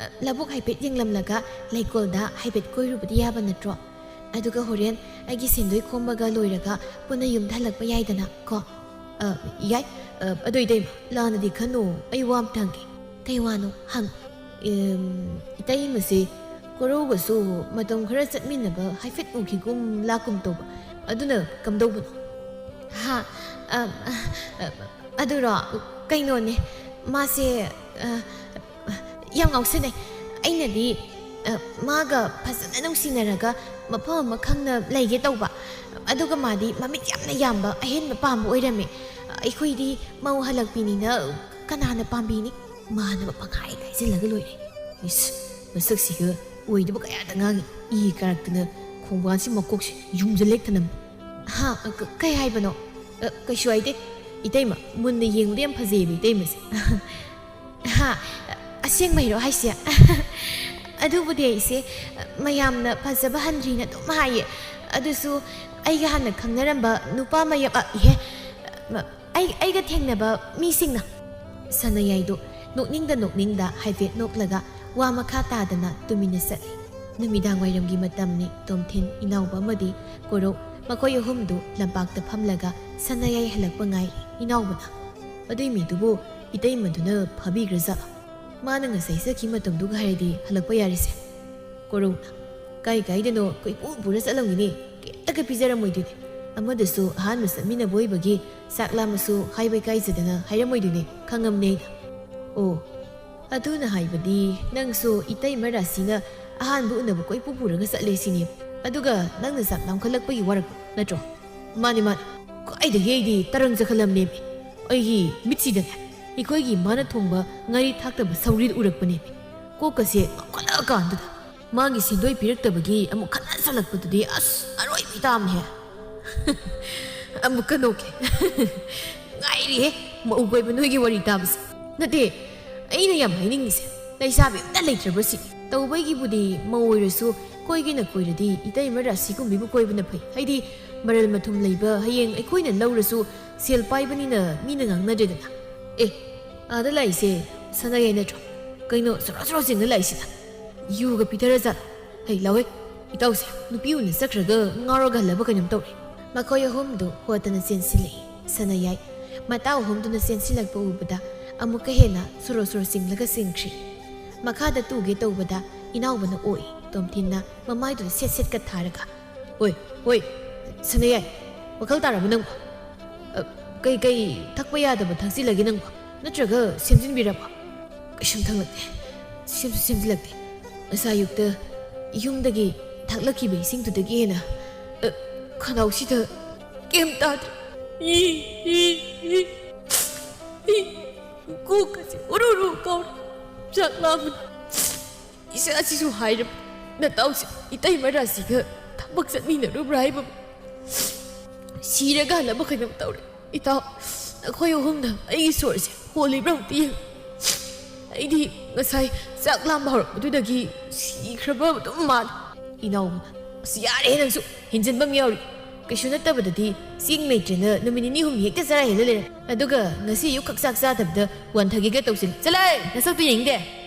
ꯑ, ꯂꯧꯕꯨꯛ ꯍꯥꯏꯐꯦꯠ ꯌꯦꯡꯂꯝꯂꯒ ꯂꯩꯀꯣꯜꯗ ꯍꯥꯏꯐꯦꯠ ꯀꯣꯏꯔꯨꯕꯗꯤ ꯌꯥꯕ ꯅꯠꯇ꯭ꯔꯣ? ꯑꯗꯨꯒ ꯍꯣꯔꯦꯟ ꯑꯩꯒꯤ ꯁꯦꯟꯗꯣꯏ ꯈꯣꯝꯕꯒ ꯂꯣꯏꯔꯒ ꯄꯨꯟꯅ ꯌꯨꯝꯗ ꯍꯜꯂꯛꯄ ꯌꯥꯏꯗꯅ ꯀꯣ?" "ꯑ, ꯌꯥꯏ꯫ ꯑ, ꯑꯗꯣ ꯏꯇꯩꯃ, ꯂꯥꯟꯅꯗꯤ ꯈꯟꯅꯨ, ꯑꯩ ꯋꯥ ꯑꯝꯇ ꯍꯪꯒꯦ꯫" "ꯀꯩ ꯋꯥꯅꯣ? ꯍꯪ꯫" "ꯏꯝ, ꯏꯇꯩꯃꯁꯦ ꯀꯣꯔꯧꯒꯁꯨ ꯃꯇꯝ ꯈꯔ ꯆꯠꯃꯤꯟꯅꯕ ꯍꯥꯏꯐꯦꯠ ꯎꯈꯤꯒꯨꯝ ꯂꯥꯛꯀꯨꯝ ꯇꯧꯕ, ꯑꯗꯨꯅ ꯀꯝꯗꯧꯕꯅꯣ?" "ꯍꯥ? ꯑ, ꯑ, ꯑ, ꯑꯗꯨꯔꯣ? ꯀꯩꯅꯣꯅꯦ, ꯃꯥꯁꯦ, ꯑ, ꯌꯥꯝ ꯉꯥꯎꯁꯟꯅꯩ꯫ ꯑꯩꯅꯗꯤ, ꯑ, ꯃꯥꯒ ꯐꯖꯅ ꯅꯨꯡꯁꯤꯅꯔꯒ ꯃꯐꯝ ꯑꯃ ꯈꯪꯅ ꯂꯩꯒꯦ ꯇꯧꯕ꯫ ꯑꯗꯨꯒ ꯃꯥꯗꯤ ꯃꯃꯤꯠ ꯌꯥꯝꯅ ꯌꯥꯝꯕ ꯑꯍꯦꯟꯕ ꯄꯥꯝꯕ ꯑꯣꯏꯔꯝꯃꯦ꯫ ꯑꯩꯈꯣꯏꯗꯤ ꯃꯧ ꯍꯜꯂꯛꯄꯤꯅꯤꯅ ꯀꯅꯥꯅ ꯄꯥꯝꯕꯤꯅꯤ? ꯃꯥꯟꯅꯕ ꯄꯪꯍꯥꯏ ꯍꯥꯏꯖꯤꯜꯂꯒ ꯂꯣꯏꯔꯦ꯫" "ꯏꯁ, ꯃꯁꯛꯁꯤꯒ ꯑꯣꯏꯗꯕ ꯀꯌꯥꯗ ꯉꯥꯡꯉꯤ꯫ ꯏ ꯀꯥꯔꯛꯇꯅ ꯈꯣꯡꯕꯥꯟꯁꯤ ꯃꯀꯣꯛꯁꯤ ꯌꯨꯝꯁꯤꯜꯂꯦꯛꯇꯅ꯫" "ꯍꯥ? ꯀ-, ꯀꯩ ꯍꯥꯏꯕꯅꯣ?" "ꯑ, ꯀꯩꯁꯨ ꯍꯥꯏꯗꯦ꯫ ꯏꯇꯩꯃ, ꯃꯨꯟꯅ ꯌꯦꯡꯕꯗ ꯌꯥꯝ ꯐꯖꯩꯌꯦꯕ ꯏꯇꯩꯃꯁꯦ꯫" "ꯍꯥ? ꯑꯁꯦꯡꯕꯩꯔꯣ ꯍꯥꯏꯁꯦ?" "ꯑꯗꯨꯕꯨꯗꯤ ꯑꯩꯁꯦ ꯃꯌꯥꯝꯅ ꯐꯖꯕ ꯍꯟꯗ꯭ꯔꯤꯅ ꯑꯗꯨꯝ ꯍꯥꯏꯌꯦ꯫ ꯑꯗꯨꯁꯨ ꯑꯩꯒ ꯍꯥꯟꯅ ꯈꯪꯅꯔꯝꯕ ꯅꯨꯄꯥ ꯃꯌꯥꯝ, ꯑ, ꯏꯍꯦ, ꯃ-, ꯑꯩ, ꯑꯩꯒ ꯊꯦꯡꯅꯕ ꯃꯤꯁꯤꯡꯅ꯫" ꯁꯅꯥꯌꯥꯏꯗꯨ ꯅꯣꯛꯅꯤꯡꯗ ꯅꯣꯛꯅꯤꯡꯗ ꯍꯥꯏꯐꯦꯠ ꯅꯣꯛꯂꯒ ꯋꯥ ꯃꯈꯥ ꯇꯥꯗꯅ ꯇꯨꯃꯤꯟꯅ ꯆꯠꯂꯤ꯫ ꯅꯨꯃꯤꯗꯥꯡ ꯋꯥꯏꯔꯝꯒꯤ ꯃꯇꯝꯅꯤ꯫ ꯇꯣꯝꯊꯤꯟ, ꯏꯅꯥꯎꯕ ꯑꯃꯗꯤ ꯀꯣꯔꯧ, ꯃꯈꯣꯏ ꯑꯍꯨꯝꯗꯨ ꯂꯝꯄꯥꯛꯇ ꯐꯝꯂꯒ ꯁꯅꯥꯌꯥꯏ ꯍꯜꯂꯛꯄ ꯉꯥꯏꯔꯤ꯫ ꯏꯅꯥꯎꯕꯅ, "ꯑꯗꯨꯏ ꯃꯤꯗꯨꯕꯨ ꯏꯇꯩꯃꯗꯨꯅ ꯐꯥꯕꯤꯈ꯭ꯔꯖꯥꯠꯂꯣ? ꯃꯥꯅ ꯉꯁꯥꯏ ꯆꯠꯈꯤ ꯃꯇꯝꯗꯨꯒ ꯍꯥꯏꯔꯗꯤ ꯍꯜꯂꯛꯄ ꯌꯥꯔꯤꯁꯦ꯫" ꯀꯣꯔꯧꯅ, "ꯀꯥꯏ ꯀꯥꯏꯗꯅꯣ ꯀꯣꯏꯄꯨ ꯄꯨꯔ ꯆꯠꯂꯝꯒꯤꯅꯤ, ꯀꯩꯝꯇꯒ ꯄꯤꯖꯔꯝꯃꯣꯏꯗꯣꯏꯅꯤ꯫ ꯑꯃꯗꯁꯨ ꯑꯍꯥꯟꯕ ꯆꯠꯃꯤꯟꯅꯕ ꯑꯣꯏꯕꯒꯤ ꯆꯥꯛ ꯂꯥꯝꯃꯁꯨ ꯍꯥꯏꯕ ꯏꯀꯥꯏꯖꯗꯅ ꯍꯥꯏꯔꯝꯃꯣꯏꯗꯣꯏꯅꯤ, ꯈꯪꯉꯝꯅꯦ ꯑꯩꯅ꯫" "ꯑꯣ, ꯑꯗꯨꯅ ꯍꯥꯏꯕꯗꯤ ꯅꯪꯁꯨ ꯏꯇꯩꯃ ꯔꯥꯁꯤꯅ ꯑꯍꯥꯟꯕ ꯎꯅꯕ ꯀꯣꯏꯄꯨ ꯄꯨꯔꯒ ꯆꯠꯂꯦ ꯁꯤꯅꯦ꯫ ꯑꯗꯨꯒ ꯅꯪꯅ ꯆꯥꯛ ꯂꯥꯝꯈꯠꯂꯛꯄꯒꯤ ꯋꯥꯔꯛꯄ ꯅꯠꯇ꯭ꯔꯣ? ꯃꯥꯅꯦ, ꯃꯥꯅꯦ꯫ ꯀꯥꯏꯗꯒꯤ ꯑꯩꯗꯤ ꯇꯔꯪ ꯆꯈꯠꯂꯝꯅꯦꯃꯤ꯫ ꯑꯩꯒꯤ ꯃꯤꯠꯁꯤꯗꯅꯦ ꯑꯩꯈꯣꯏꯒꯤ ꯏꯃꯥꯅ ꯊꯣꯡꯕ ꯉꯥꯔꯤ ꯊꯥꯛꯇꯕ ꯁꯧꯒ꯭ꯔꯤ ꯎꯔꯛꯄꯅꯦꯃꯤ꯫ ꯀꯣꯛꯀꯁꯦ ꯉꯥꯎꯈꯠꯂꯛꯑꯀꯥꯟꯗꯨꯗ ꯃꯥꯒꯤ ꯁꯦꯟꯗꯣꯏ ꯄꯤꯔꯛꯇꯕꯒꯤ ꯑꯃꯨꯛ ꯈꯠꯅꯁꯜꯂꯛꯄꯗꯨꯗꯤ ꯑꯁ ꯑꯔꯣꯏꯕꯤ ꯇꯥꯕꯅꯦꯍꯦ꯫ ꯑꯃꯨꯛꯀ ꯅꯣꯛꯀꯦ꯫ ꯉꯥꯏꯔꯤꯍꯦ, ꯃꯧ ꯀꯣꯏꯕ ꯅꯣꯏꯒꯤ ꯋꯥꯔꯤ ꯇꯥꯕꯁꯦ꯫ ꯅꯠꯇꯦ, ꯑꯩꯅ ꯌꯥꯝ ꯍꯥꯏꯅꯤꯡꯉꯤꯁꯦ, ꯂꯩꯁꯥꯕꯤ ꯑꯝꯇ ꯂꯩꯇ꯭ꯔꯕ ꯁꯤꯅꯤ꯫ ꯇꯧꯕꯩꯒꯤꯕꯨꯗꯤ ꯃꯧ ꯑꯣꯏꯔꯁꯨ ꯀꯣꯏꯒꯦꯅ ꯀꯣꯏꯔꯗꯤ ꯏꯇꯩꯃ ꯔꯥꯁꯤꯒꯨꯝꯕꯤꯕꯨ ꯀꯣꯏꯕꯅ ꯐꯩ꯫ ꯍꯥꯏꯗꯤ ꯃꯔꯜ ꯃꯊꯨꯝ ꯂꯩꯕ, ꯍꯌꯦꯡ ꯑꯩꯈꯣꯏꯅ ꯂꯧꯔꯁꯨ ꯁꯦꯜ ꯄꯥꯏꯕꯅꯤꯅ ꯃꯤꯅ ꯉꯥꯡꯅꯗ꯭ꯔꯦꯗꯅ꯫ ꯑꯦ, ꯑꯥꯗ ꯂꯥꯛꯏꯁꯦ ꯁꯅꯥꯌꯥꯏ ꯅꯠꯇ꯭ꯔꯣ? ꯀꯩꯅꯣ ꯁꯣꯔꯣ ꯁꯣꯔꯣ ꯆꯦꯡꯅ ꯂꯥꯛꯏꯁꯤꯅ? ꯌꯨꯒ ꯄꯤꯊꯔꯖꯥꯠꯂꯣ? ꯍꯩ, ꯂꯥꯎꯍꯦ, ꯏꯇꯥꯎꯁꯦ ꯅꯨꯄꯤ ꯎꯅ ꯆꯠꯈ꯭ꯔꯒ ꯉꯥꯎꯔꯒ ꯍꯜꯂꯕ ꯀꯩꯅꯣꯝ ꯇꯧꯔꯦ꯫ ꯃꯈꯣꯏ ꯑꯍꯨꯝꯗꯨ ꯍꯣꯠꯇꯅ ꯆꯦꯟꯁꯤꯜꯂꯛꯏ꯫ ꯁꯅꯥꯌꯥꯏ ꯃꯇꯥꯎ ꯑꯍꯨꯝꯗꯨꯅ ꯆꯦꯟꯁꯤꯜꯂꯛꯄ ꯎꯕꯗ ꯑꯃꯨꯛꯀ ꯍꯦꯟꯅ ꯁꯣꯔꯣ ꯁꯣꯔꯣ ꯆꯤꯡꯂꯒ ꯆꯦꯟꯈ꯭ꯔꯤ꯫ ꯃꯈꯥꯗ ꯇꯨꯒꯦ ꯇꯧꯕꯗ ꯏꯅꯥꯎꯕꯅ ꯑꯣꯛꯏ꯫ ꯇꯣꯝꯊꯤꯟꯅ ꯃꯃꯥꯏꯗꯨꯗ ꯁꯦꯠ ꯁꯦꯠꯀ ꯊꯥꯔꯒ, "ꯍꯣꯏ, ꯍꯣꯏ, ꯁꯅꯥꯌꯥꯏ, ꯋꯥꯈꯜ ꯇꯥꯔꯕ ꯅꯪꯕꯣ? ꯑ, ꯀꯩ ꯀꯩ ꯊꯛꯄ ꯌꯥꯗꯕ ꯊꯛꯆꯤꯜꯂꯒꯦ ꯅꯪꯕꯣ? ꯅꯠꯇ꯭ꯔꯒ ꯁꯦꯝꯖꯤꯟꯕꯤꯔꯕꯣ?" "ꯀꯩꯁꯨꯝ ꯊꯛꯂꯛꯇꯦ, ꯁꯦꯝꯁꯨ ꯁꯦꯝꯖꯤꯜꯂꯛꯇꯦ꯫ ꯉꯁꯥꯏ ꯑꯌꯨꯛꯇ ꯌꯨꯝꯗꯒꯤ ꯊꯛꯂꯛꯈꯤꯕ ꯏꯁꯤꯡꯗꯨꯗꯒꯤ ꯍꯦꯟꯅ, ꯑ, ꯈꯅꯥꯎꯁꯤꯗ ꯀꯩꯝ ꯇꯥꯗ꯭ꯔꯦ꯫ ꯏ, ꯏ, ꯏ, ꯏ, ꯀꯣꯛꯀꯁꯦ ꯎꯔꯨ ꯎꯔꯨ ꯀꯥꯎꯔꯦ꯫ ꯆꯥꯛ ꯂꯥꯝꯕꯅ ꯏꯁꯥꯁꯤꯁꯨ ꯍꯥꯏꯔꯕ꯫ ꯅꯇꯥꯎꯁꯦ ꯏꯇꯩꯃ ꯔꯥꯁꯤꯒ ꯊꯕꯛ ꯆꯠꯃꯤꯟꯅꯔꯨꯕ꯭ꯔꯥ ꯍꯥꯏꯕ? ꯁꯤꯔꯒ ꯍꯜꯂꯕ ꯀꯩꯅꯣꯝ ꯇꯧꯔꯦ꯫ ꯏꯇꯥꯎ, ꯅꯈꯣꯏ ꯑꯍꯨꯝꯅ ꯑꯩꯒꯤ ꯁꯣꯔꯁꯦ ꯍꯣꯜꯂꯤꯕ꯭ꯔꯥ ꯑꯃꯨꯛꯇ ꯌꯦꯡꯉꯨ꯫ ꯑꯩꯗꯤ ꯉꯁꯥꯏ ꯆꯥꯛ ꯂꯥꯝꯕ ꯍꯧꯔꯛꯄꯗꯨꯗꯒꯤ ꯁꯤꯈ꯭ꯔꯕ ꯑꯗꯨꯝ ꯃꯥꯜꯂꯦ꯫" ꯏꯅꯥꯎꯕꯅ, "ꯑꯁ, ꯌꯥꯔꯦꯍꯦ ꯅꯪꯁꯨ, ꯍꯦꯟꯖꯟꯕ ꯑꯃ ꯌꯥꯎꯔꯤ꯫ ꯀꯩꯁꯨ ꯅꯠꯇꯕꯗꯗꯤ ꯆꯦꯡ ꯂꯩꯇ꯭ꯔꯦꯅ ꯅꯨꯃꯤꯠ ꯅꯤꯅꯤ ꯍꯨꯝꯅꯤ ꯍꯦꯛꯇ ꯆꯔꯥ ꯍꯦꯜꯂ ꯂꯩꯔꯦ꯫ ꯑꯗꯨꯒ ꯉꯁꯤ ꯑꯌꯨꯛ ꯈꯛ ꯆꯥꯛ ꯆꯥꯗꯕꯗ ꯋꯥꯟꯊꯒꯦꯒ ꯇꯧꯁꯤꯜꯂꯦ꯫ ꯆꯠꯂꯣꯍꯦ, ꯅꯁꯛꯇꯨ ꯌꯦꯡꯅꯤꯡꯗꯦ꯫"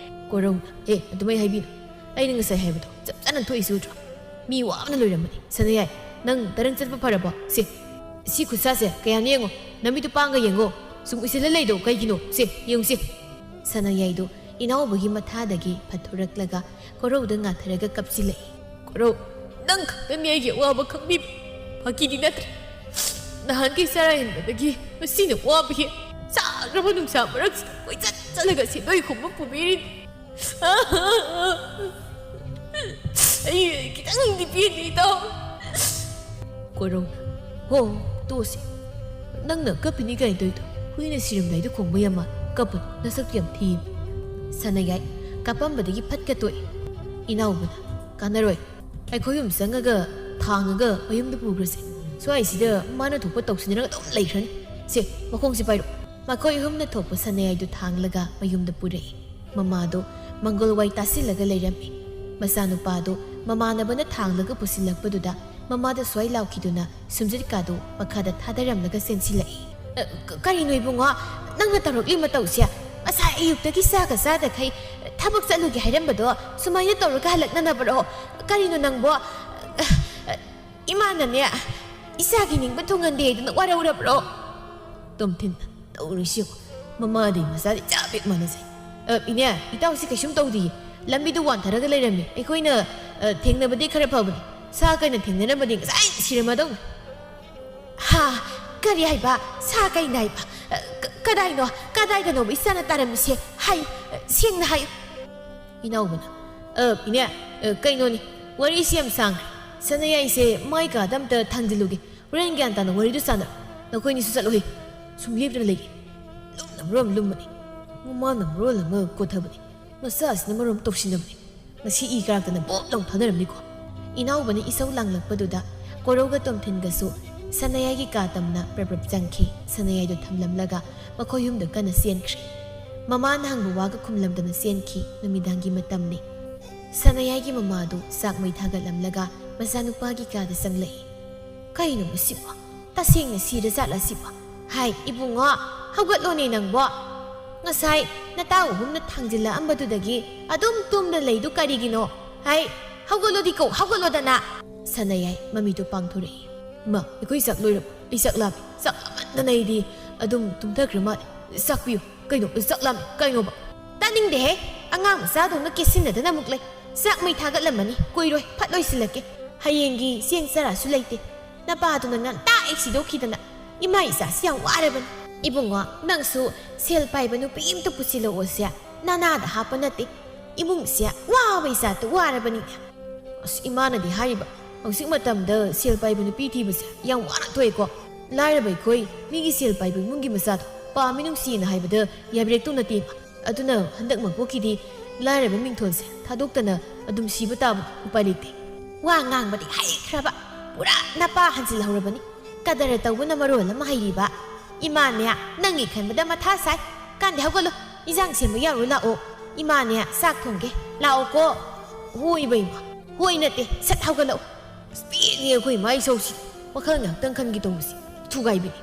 ꯀꯣꯔꯧꯅ, "ꯑꯦ, ꯑꯗꯨꯃꯥꯏ ꯍꯥꯏꯕꯤꯅꯨ꯫ ꯑꯩꯅ ꯉꯁꯥꯏ ꯍꯥꯏꯕꯗꯣ ꯆꯞ ꯆꯥꯅ ꯊꯣꯛꯏꯁꯤ ꯎꯗ꯭ꯔꯣ? ꯃꯤ ꯋꯥꯕꯅ ꯂꯣꯏꯔꯝꯃꯅꯤ꯫" ꯁꯅꯥꯌꯥꯏ, "ꯅꯪ ꯇꯔꯪ ꯆꯠꯄ ꯐꯔꯕꯣ? ꯁꯤ, ꯁꯤ ꯈꯨꯠꯁꯥꯁꯦ ꯀꯌꯥꯅꯣ ꯌꯦꯡꯉꯣ꯫ ꯅꯃꯤꯠꯇꯨ ꯄꯥꯡꯒ ꯌꯦꯡꯉꯣ꯫ ꯁꯨꯝ ꯎꯏꯁꯤꯜꯂ ꯂꯩꯗꯣ ꯀꯩꯒꯤꯅꯣ? ꯁꯦ, ꯌꯦꯡꯉꯨꯁꯦ꯫" ꯁꯅꯥꯌꯥꯏꯗꯣ ꯏꯅꯥꯎꯕꯒꯤ ꯃꯊꯥꯗꯒꯤ ꯐꯠꯊꯣꯔꯛꯂꯒ ꯀꯣꯔꯧꯗ ꯉꯥꯊꯔꯒ ꯀꯞꯁꯤꯜꯂꯛꯏ꯫ "ꯀꯣꯔꯧ, ꯅꯪ ꯈꯛꯇꯅꯤ ꯑꯩꯒꯤ ꯑꯋꯥꯕ ꯈꯪꯕꯤꯕ꯫ ꯐꯥꯒꯤꯗꯤ ꯅꯠꯇ꯭ꯔꯦ꯫ ꯅꯍꯥꯟꯒꯤ ꯆꯔꯥ ꯍꯦꯟꯕꯗꯒꯤ ꯉꯁꯤꯅ ꯋꯥꯕ ꯍꯦꯟ ꯆꯥ ꯁꯥꯈ꯭ꯔꯕ ꯅꯨꯡꯁꯥ ꯃꯔꯛꯁꯤꯗ ꯀꯣꯏꯆꯠ ꯆꯠꯂꯒ ꯁꯦꯟꯗꯣꯏ ꯈꯣꯝꯕ ꯄꯨꯕꯤꯔꯤꯅꯤ꯫ ꯑꯩ ꯈꯤꯇꯪꯗꯤ ꯄꯦꯟꯗꯦ, ꯏꯇꯥꯎ꯫ ꯀꯣꯔꯧꯅ, "ꯍꯣ, ꯇꯣꯛꯑꯁꯤ꯫ ꯅꯪꯅ ꯀꯞꯄꯤꯅꯤ ꯀꯥꯏꯅ ꯇꯧꯔꯤꯗꯣ, ꯍꯨꯏꯅ ꯁꯤꯔꯝꯗꯥꯏꯗ ꯈꯣꯡꯕ ꯌꯥꯝ ꯃꯥꯜꯂꯤ꯫ ꯀꯞꯄꯅꯨ, ꯅꯁꯛꯇꯨ ꯌꯥꯝ ꯊꯤꯌꯦ꯫" ꯁꯅꯥꯌꯥꯏ ꯀꯥꯞꯄꯝꯕꯗꯒꯤ ꯐꯠꯀ ꯇꯣꯛꯏ꯫ ꯏꯅꯥꯎꯕꯅ, "ꯀꯥꯟꯅꯔꯣꯏ꯫ ꯑꯩꯈꯣꯏ ꯑꯍꯨꯝ ꯆꯪꯉꯒ ꯊꯥꯡꯉꯒ ꯃꯌꯨꯝꯗ ꯄꯨꯈ꯭ꯔꯁꯦ꯫ ꯁ꯭ꯋꯥꯏꯁꯤꯗ ꯃꯥꯅ ꯊꯣꯛꯄ ꯇꯧꯁꯤꯟꯅꯔꯒ ꯑꯗꯨꯝ ꯂꯩꯈ꯭ꯔꯅꯤ꯫ ꯁꯦ, ꯃꯈꯣꯡꯁꯦ ꯄꯥꯏꯔꯣ꯫" ꯃꯈꯣꯏ ꯑꯍꯨꯝꯅ ꯊꯣꯛꯄ ꯁꯅꯥꯌꯥꯏꯗꯨ ꯊꯥꯡꯂꯒ ꯃꯌꯨꯝꯗ ꯄꯨꯔꯛꯏ꯫ ꯃꯃꯥꯗꯣ ꯃꯪꯒꯣꯜ ꯋꯥꯏ ꯇꯥꯁꯤꯜꯂꯒ ꯂꯩꯔꯝꯃꯤ꯫ ꯃꯆꯥꯅꯨꯄꯥꯗꯣ ꯃꯃꯥꯟꯅꯕꯅ ꯊꯥꯡꯂꯒ ꯄꯨꯁꯤꯜꯂꯛꯄꯗꯨꯗ ꯃꯃꯥꯗ ꯁ꯭ꯋꯥꯏ ꯂꯥꯎꯈꯤꯗꯨꯅ ꯁꯨꯝꯖꯤꯠꯀꯥꯗꯨ ꯃꯈꯥꯗ ꯊꯥꯗꯔꯝꯂꯒ ꯆꯦꯟꯁꯤꯜꯂꯛꯏ꯫ "ꯑ, ꯀ-, ꯀꯔꯤꯅꯣ ꯏꯕꯨꯡꯉꯣ? ꯅꯪꯅ ꯇꯧꯔꯛꯂꯤ ꯃꯇꯧꯁꯦ? ꯉꯁꯥꯏ ꯑꯌꯨꯛꯇꯒꯤ ꯆꯥꯒ ꯆꯥꯗꯈꯩ ꯊꯕꯛ ꯆꯠꯂꯨꯒꯦ ꯍꯥꯏꯔꯝꯕꯗꯣ ꯁꯨꯃꯥꯏꯅ ꯇꯧꯔꯒ ꯍꯜꯂꯛꯅꯅꯕꯔꯣ? ꯀꯔꯤꯅꯣ ꯅꯪꯕꯣ? ꯑ, ꯑ, ꯏꯃꯥꯅꯅꯦ, ꯏꯆꯥꯒꯤ ꯅꯤꯡꯕ ꯊꯨꯡꯍꯟꯗꯦ ꯍꯥꯏꯗꯨꯅ ꯋꯥꯔꯧꯔꯕ꯭ꯔꯣ?" ꯇꯣꯝꯊꯤꯟ, ꯇꯧꯔꯤꯁꯤ ꯌꯦꯡꯉꯨ꯫ ꯃꯃꯥꯗꯤ ꯃꯆꯥꯗꯤ ꯆꯞ ꯍꯦꯛ ꯃꯥꯟꯅꯖꯩ꯫ "ꯑ, ꯏꯅꯦ, ꯏꯇꯥꯎꯁꯤ ꯀꯩꯁꯨꯝ ꯇꯧꯗꯤꯌꯦ꯫ ꯂꯝꯕꯤꯗ ꯋꯥꯟꯊꯔꯒ ꯂꯩꯔꯝꯃꯤ꯫ ꯑꯩꯈꯣꯏꯅ, ꯑ, ꯊꯦꯡꯅꯕꯗꯤ ꯈꯔ ꯐꯕꯅꯤ꯫ ꯁꯥ ꯀꯩꯅ ꯊꯦꯡꯅꯔꯝꯕꯗꯤ ꯉꯁꯥꯏ ꯁꯤꯔꯝꯃꯗꯧꯅꯤ꯫" "ꯍꯥ? ꯀꯔꯤ ꯍꯥꯏꯕ? ꯁꯥ ꯀꯩꯅ ꯍꯥꯏꯕ? ꯑ, ꯀ-, ꯀꯗꯥꯏꯅꯣ? ꯀꯗꯥꯏꯗꯅꯣꯕ ꯏꯆꯥꯅ ꯇꯥꯔꯝꯃꯤꯁꯦ? ꯍꯥꯏ, ꯑ, ꯁꯦꯡꯅ ꯍꯥꯏꯌꯨ꯫" ꯏꯅꯥꯎꯕꯅ, "ꯑ, ꯏꯅꯦ, ꯑ, ꯀꯩꯅꯣꯅꯤ, ꯋꯥꯔꯤꯁꯤ ꯌꯥꯝ ꯁꯥꯡꯈ꯭ꯔꯦ꯫ ꯁꯅꯥꯌꯥꯏꯁꯦ ꯃꯥꯏ ꯀꯥꯗ ꯑꯝꯇ ꯊꯥꯡꯖꯤꯜꯂꯨꯒꯦ꯫ ꯍꯣꯔꯦꯟ ꯒ꯭ꯌꯥꯟ ꯇꯥꯅ ꯋꯥꯔꯤꯗꯨ ꯁꯥꯟꯅꯔꯣ꯫ ꯅꯈꯣꯏꯅꯤꯁꯨ ꯆꯠꯂꯨꯍꯦ꯫ ꯁꯨꯝ ꯂꯦꯞꯇꯨꯅ ꯂꯩꯒꯦ꯫ ꯂꯨꯝꯅ ꯃꯔꯣꯜ ꯑꯃ ꯂꯨꯝꯕꯅꯤ꯫ ꯃꯃꯥꯅ ꯃꯔꯣꯜ ꯑꯃ ꯀꯣꯊꯕꯅꯤ꯫ ꯃꯆꯥꯁꯤꯅ ꯃꯔꯣꯜ ꯑꯃ ꯇꯧꯁꯤꯟꯅꯕꯅꯤ꯫ ꯉꯁꯤ ꯏ ꯀꯥꯔꯛꯇꯅ ꯕꯣꯞ ꯂꯥꯎ ꯊꯥꯗꯔꯝꯅꯤꯀꯣ꯫" ꯏꯅꯥꯎꯕꯅ ꯏꯁꯧ ꯂꯥꯡꯂꯛꯄꯗꯨꯗ ꯀꯣꯔꯧꯒ ꯇꯣꯝꯊꯤꯟꯒꯁꯨ ꯁꯅꯥꯌꯥꯏꯒꯤ ꯀꯥ ꯇꯝꯅ ꯄ꯭ꯔꯞ ꯄ꯭ꯔꯞ ꯆꯪꯈꯤ꯫ ꯁꯅꯥꯌꯥꯏꯗꯨ ꯊꯝꯂꯝꯂꯒ ꯃꯈꯣꯏ ꯑꯍꯨꯝꯗꯨ ꯀꯟꯅ ꯆꯦꯟꯈ꯭ꯔꯦ꯫ ꯃꯃꯥꯅ ꯍꯪꯕ ꯋꯥꯒ ꯈꯨꯝꯂꯝꯗꯅ ꯆꯦꯟꯈꯤ꯫ ꯅꯨꯃꯤꯗꯥꯡꯒꯤ ꯃꯇꯝꯅꯤ꯫ ꯁꯅꯥꯌꯥꯏꯒꯤ ꯃꯃꯥꯗꯨ ꯆꯥꯛ ꯃꯩ ꯊꯥꯒꯠꯂꯝꯂꯒ ꯃꯆꯥꯅꯨꯄꯥꯒꯤ ꯀꯥꯗ ꯆꯪꯂꯛꯏ꯫ "ꯀꯩꯅꯣ ꯃꯁꯤꯕꯣ? ꯇꯁꯦꯡꯅ ꯁꯤꯔ ꯖꯥꯠꯂ ꯁꯤꯕꯣ? ꯍꯥꯏ, ꯏꯕꯨꯡꯉꯣ, ꯍꯧꯒꯠꯂꯣꯅꯦ ꯅꯪꯕꯣ꯫ ꯉꯁꯥꯏ ꯅꯇꯥꯎ ꯑꯍꯨꯝꯅ ꯊꯥꯡꯖꯤꯜꯂꯛꯑꯝꯕꯗꯨꯗꯒꯤ ꯑꯗꯨꯝ ꯇꯨꯝꯅ ꯂꯩꯗꯨ ꯀꯔꯤꯒꯤꯅꯣ? ꯍꯥꯏ, ꯍꯧꯒꯠꯂꯣꯗꯤ ꯀꯧ, ꯍꯧꯒꯠꯂꯣꯗꯅ꯫" ꯁꯅꯥꯌꯥꯏ ꯃꯃꯤꯠꯇꯨ ꯄꯥꯡꯊꯣꯔꯛꯏ꯫ "ꯏꯃꯥ, ꯑꯩꯈꯣꯏ ꯆꯥꯛ ꯂꯣꯏꯔꯕꯣ? ꯑꯩ ꯆꯥꯛ ꯂꯥꯝꯃꯦ꯫ ꯆꯥꯛ ꯂꯥꯝꯃꯟꯗꯅ ꯑꯩꯗꯤ ꯑꯗꯨꯝ ꯇꯨꯝꯊꯈ꯭ꯔ ꯃꯥꯜꯂꯦ꯫ ꯆꯥꯛ ꯄꯤꯌꯨ꯫ ꯀꯩꯅꯣ, ꯆꯥꯛ ꯂꯥꯝꯃꯦ꯫ ꯀꯩꯅꯣꯕ?" "ꯇꯥꯅꯤꯡꯗꯦꯍꯦ꯫ ꯑꯉꯥꯡ ꯃꯆꯥꯗꯧꯅ ꯀꯦꯁꯤꯟꯅꯗꯅ ꯑꯃꯨꯛ ꯂꯩ꯫ ꯆꯥꯛ ꯃꯩ ꯊꯥꯒꯠꯂꯝꯃꯅꯤ꯫ ꯀꯨꯏꯔꯣꯏ꯫ ꯐꯠ ꯂꯣꯏꯁꯤꯜꯂꯛꯀꯦ꯫ ꯍꯌꯦꯡꯒꯤ ꯆꯦꯡ ꯆꯔꯥꯁꯨ ꯂꯩꯇꯦ꯫ ꯅꯄꯥꯗꯨꯅ ꯉꯟꯇꯥ ꯍꯦꯛ ꯁꯤꯗꯣꯛꯈꯤꯗꯅ꯫ ꯏꯃꯥ ꯏꯆꯥꯁꯤ ꯌꯥꯝ ꯋꯥꯔꯕꯅꯤ꯫" ꯏꯕꯨꯡꯉꯣ, ꯅꯪꯁꯨ ꯁꯦꯜ ꯄꯥꯏꯕ ꯅꯨꯄꯤ ꯑꯝꯇ ꯄꯨꯁꯤꯜꯂꯛꯑꯣꯁꯦ ꯅꯅꯥꯗ ꯍꯥꯞꯄ ꯅꯠꯇꯦ꯫ ꯏꯃꯨꯡꯁꯦ ꯋꯥꯕꯩ ꯆꯥꯠꯇ ꯋꯥꯔꯕꯅꯤꯅꯦ꯫ ꯑꯁ, ꯏꯃꯥꯅꯗꯤ ꯍꯥꯏꯔꯤꯕ, ꯍꯧꯖꯤꯛ ꯃꯇꯝꯗ ꯁꯦꯜ ꯄꯥꯏꯕ ꯅꯨꯄꯤ ꯊꯤꯕꯁꯦ ꯌꯥꯝ ꯋꯥꯅ ꯊꯣꯛꯑꯦꯀꯣ꯫ ꯂꯥꯏꯔꯕ ꯑꯩꯈꯣꯏ ꯃꯤꯒꯤ ꯁꯦꯜ ꯄꯥꯏꯕ ꯏꯃꯨꯡꯒꯤ ꯃꯆꯥꯗꯣ ꯄꯥꯝꯃꯤ ꯅꯨꯡꯁꯤꯅ ꯍꯥꯏꯕꯗ ꯌꯥꯕꯤꯔꯛꯇꯧ ꯅꯠꯇꯦꯕ꯫ ꯑꯗꯨꯅ ꯍꯟꯗꯛ ꯃꯄꯣꯛꯀꯤꯗꯤ ꯂꯥꯏꯔꯕ ꯃꯤꯡꯊꯣꯜꯁꯦ ꯊꯥꯗꯣꯛꯇꯅ ꯑꯗꯨꯝ ꯁꯤꯕ ꯇꯥꯕ, ꯎꯄꯥꯏ ꯂꯩꯇꯦ꯫ ꯋꯥ ꯉꯥꯡꯕꯗꯤ ꯍꯩꯈ꯭ꯔꯕ, ꯄꯨꯔꯥ ꯅꯄꯥ ꯍꯟꯖꯤꯜꯍꯧꯔꯕꯅꯤ꯫ ꯀꯗꯔ ꯇꯧꯕꯅ ꯃꯔꯣꯜ ꯑꯃ ꯍꯩꯔꯤꯕ꯫ ꯏꯃꯥꯅꯦ, ꯅꯪꯒꯤ ꯈꯟꯕꯗ ꯃꯊꯥ ꯁꯥꯏ꯫ ꯀꯥꯟꯗꯦ, ꯍꯧꯒꯠꯂꯣ, ꯏꯟꯖꯥꯡ ꯁꯦꯝꯕ ꯌꯥꯎꯔꯨ ꯂꯥꯛꯑꯣ꯫ ꯏꯃꯥꯅꯦ, ꯆꯥꯛ ꯊꯣꯡꯒꯦ ꯂꯥꯛꯑꯣꯀꯣ꯫ ꯍꯣꯏꯕ ꯏꯃꯥ, ꯍꯣꯏ ꯅꯠꯇꯦ, ꯁꯠ ꯍꯧꯒꯠꯂꯛꯑꯣ꯫ ꯑꯁ, ꯄꯦꯜꯂꯦ ꯑꯩꯈꯣꯏ ꯏꯃꯥ ꯏꯆꯧꯁꯤ꯫ ꯋꯥꯈꯜ ꯉꯥꯛꯇꯪ ꯈꯟꯒꯦ ꯇꯧꯕꯁꯤ ꯊꯨꯒꯥꯏꯕꯤꯅꯤ꯫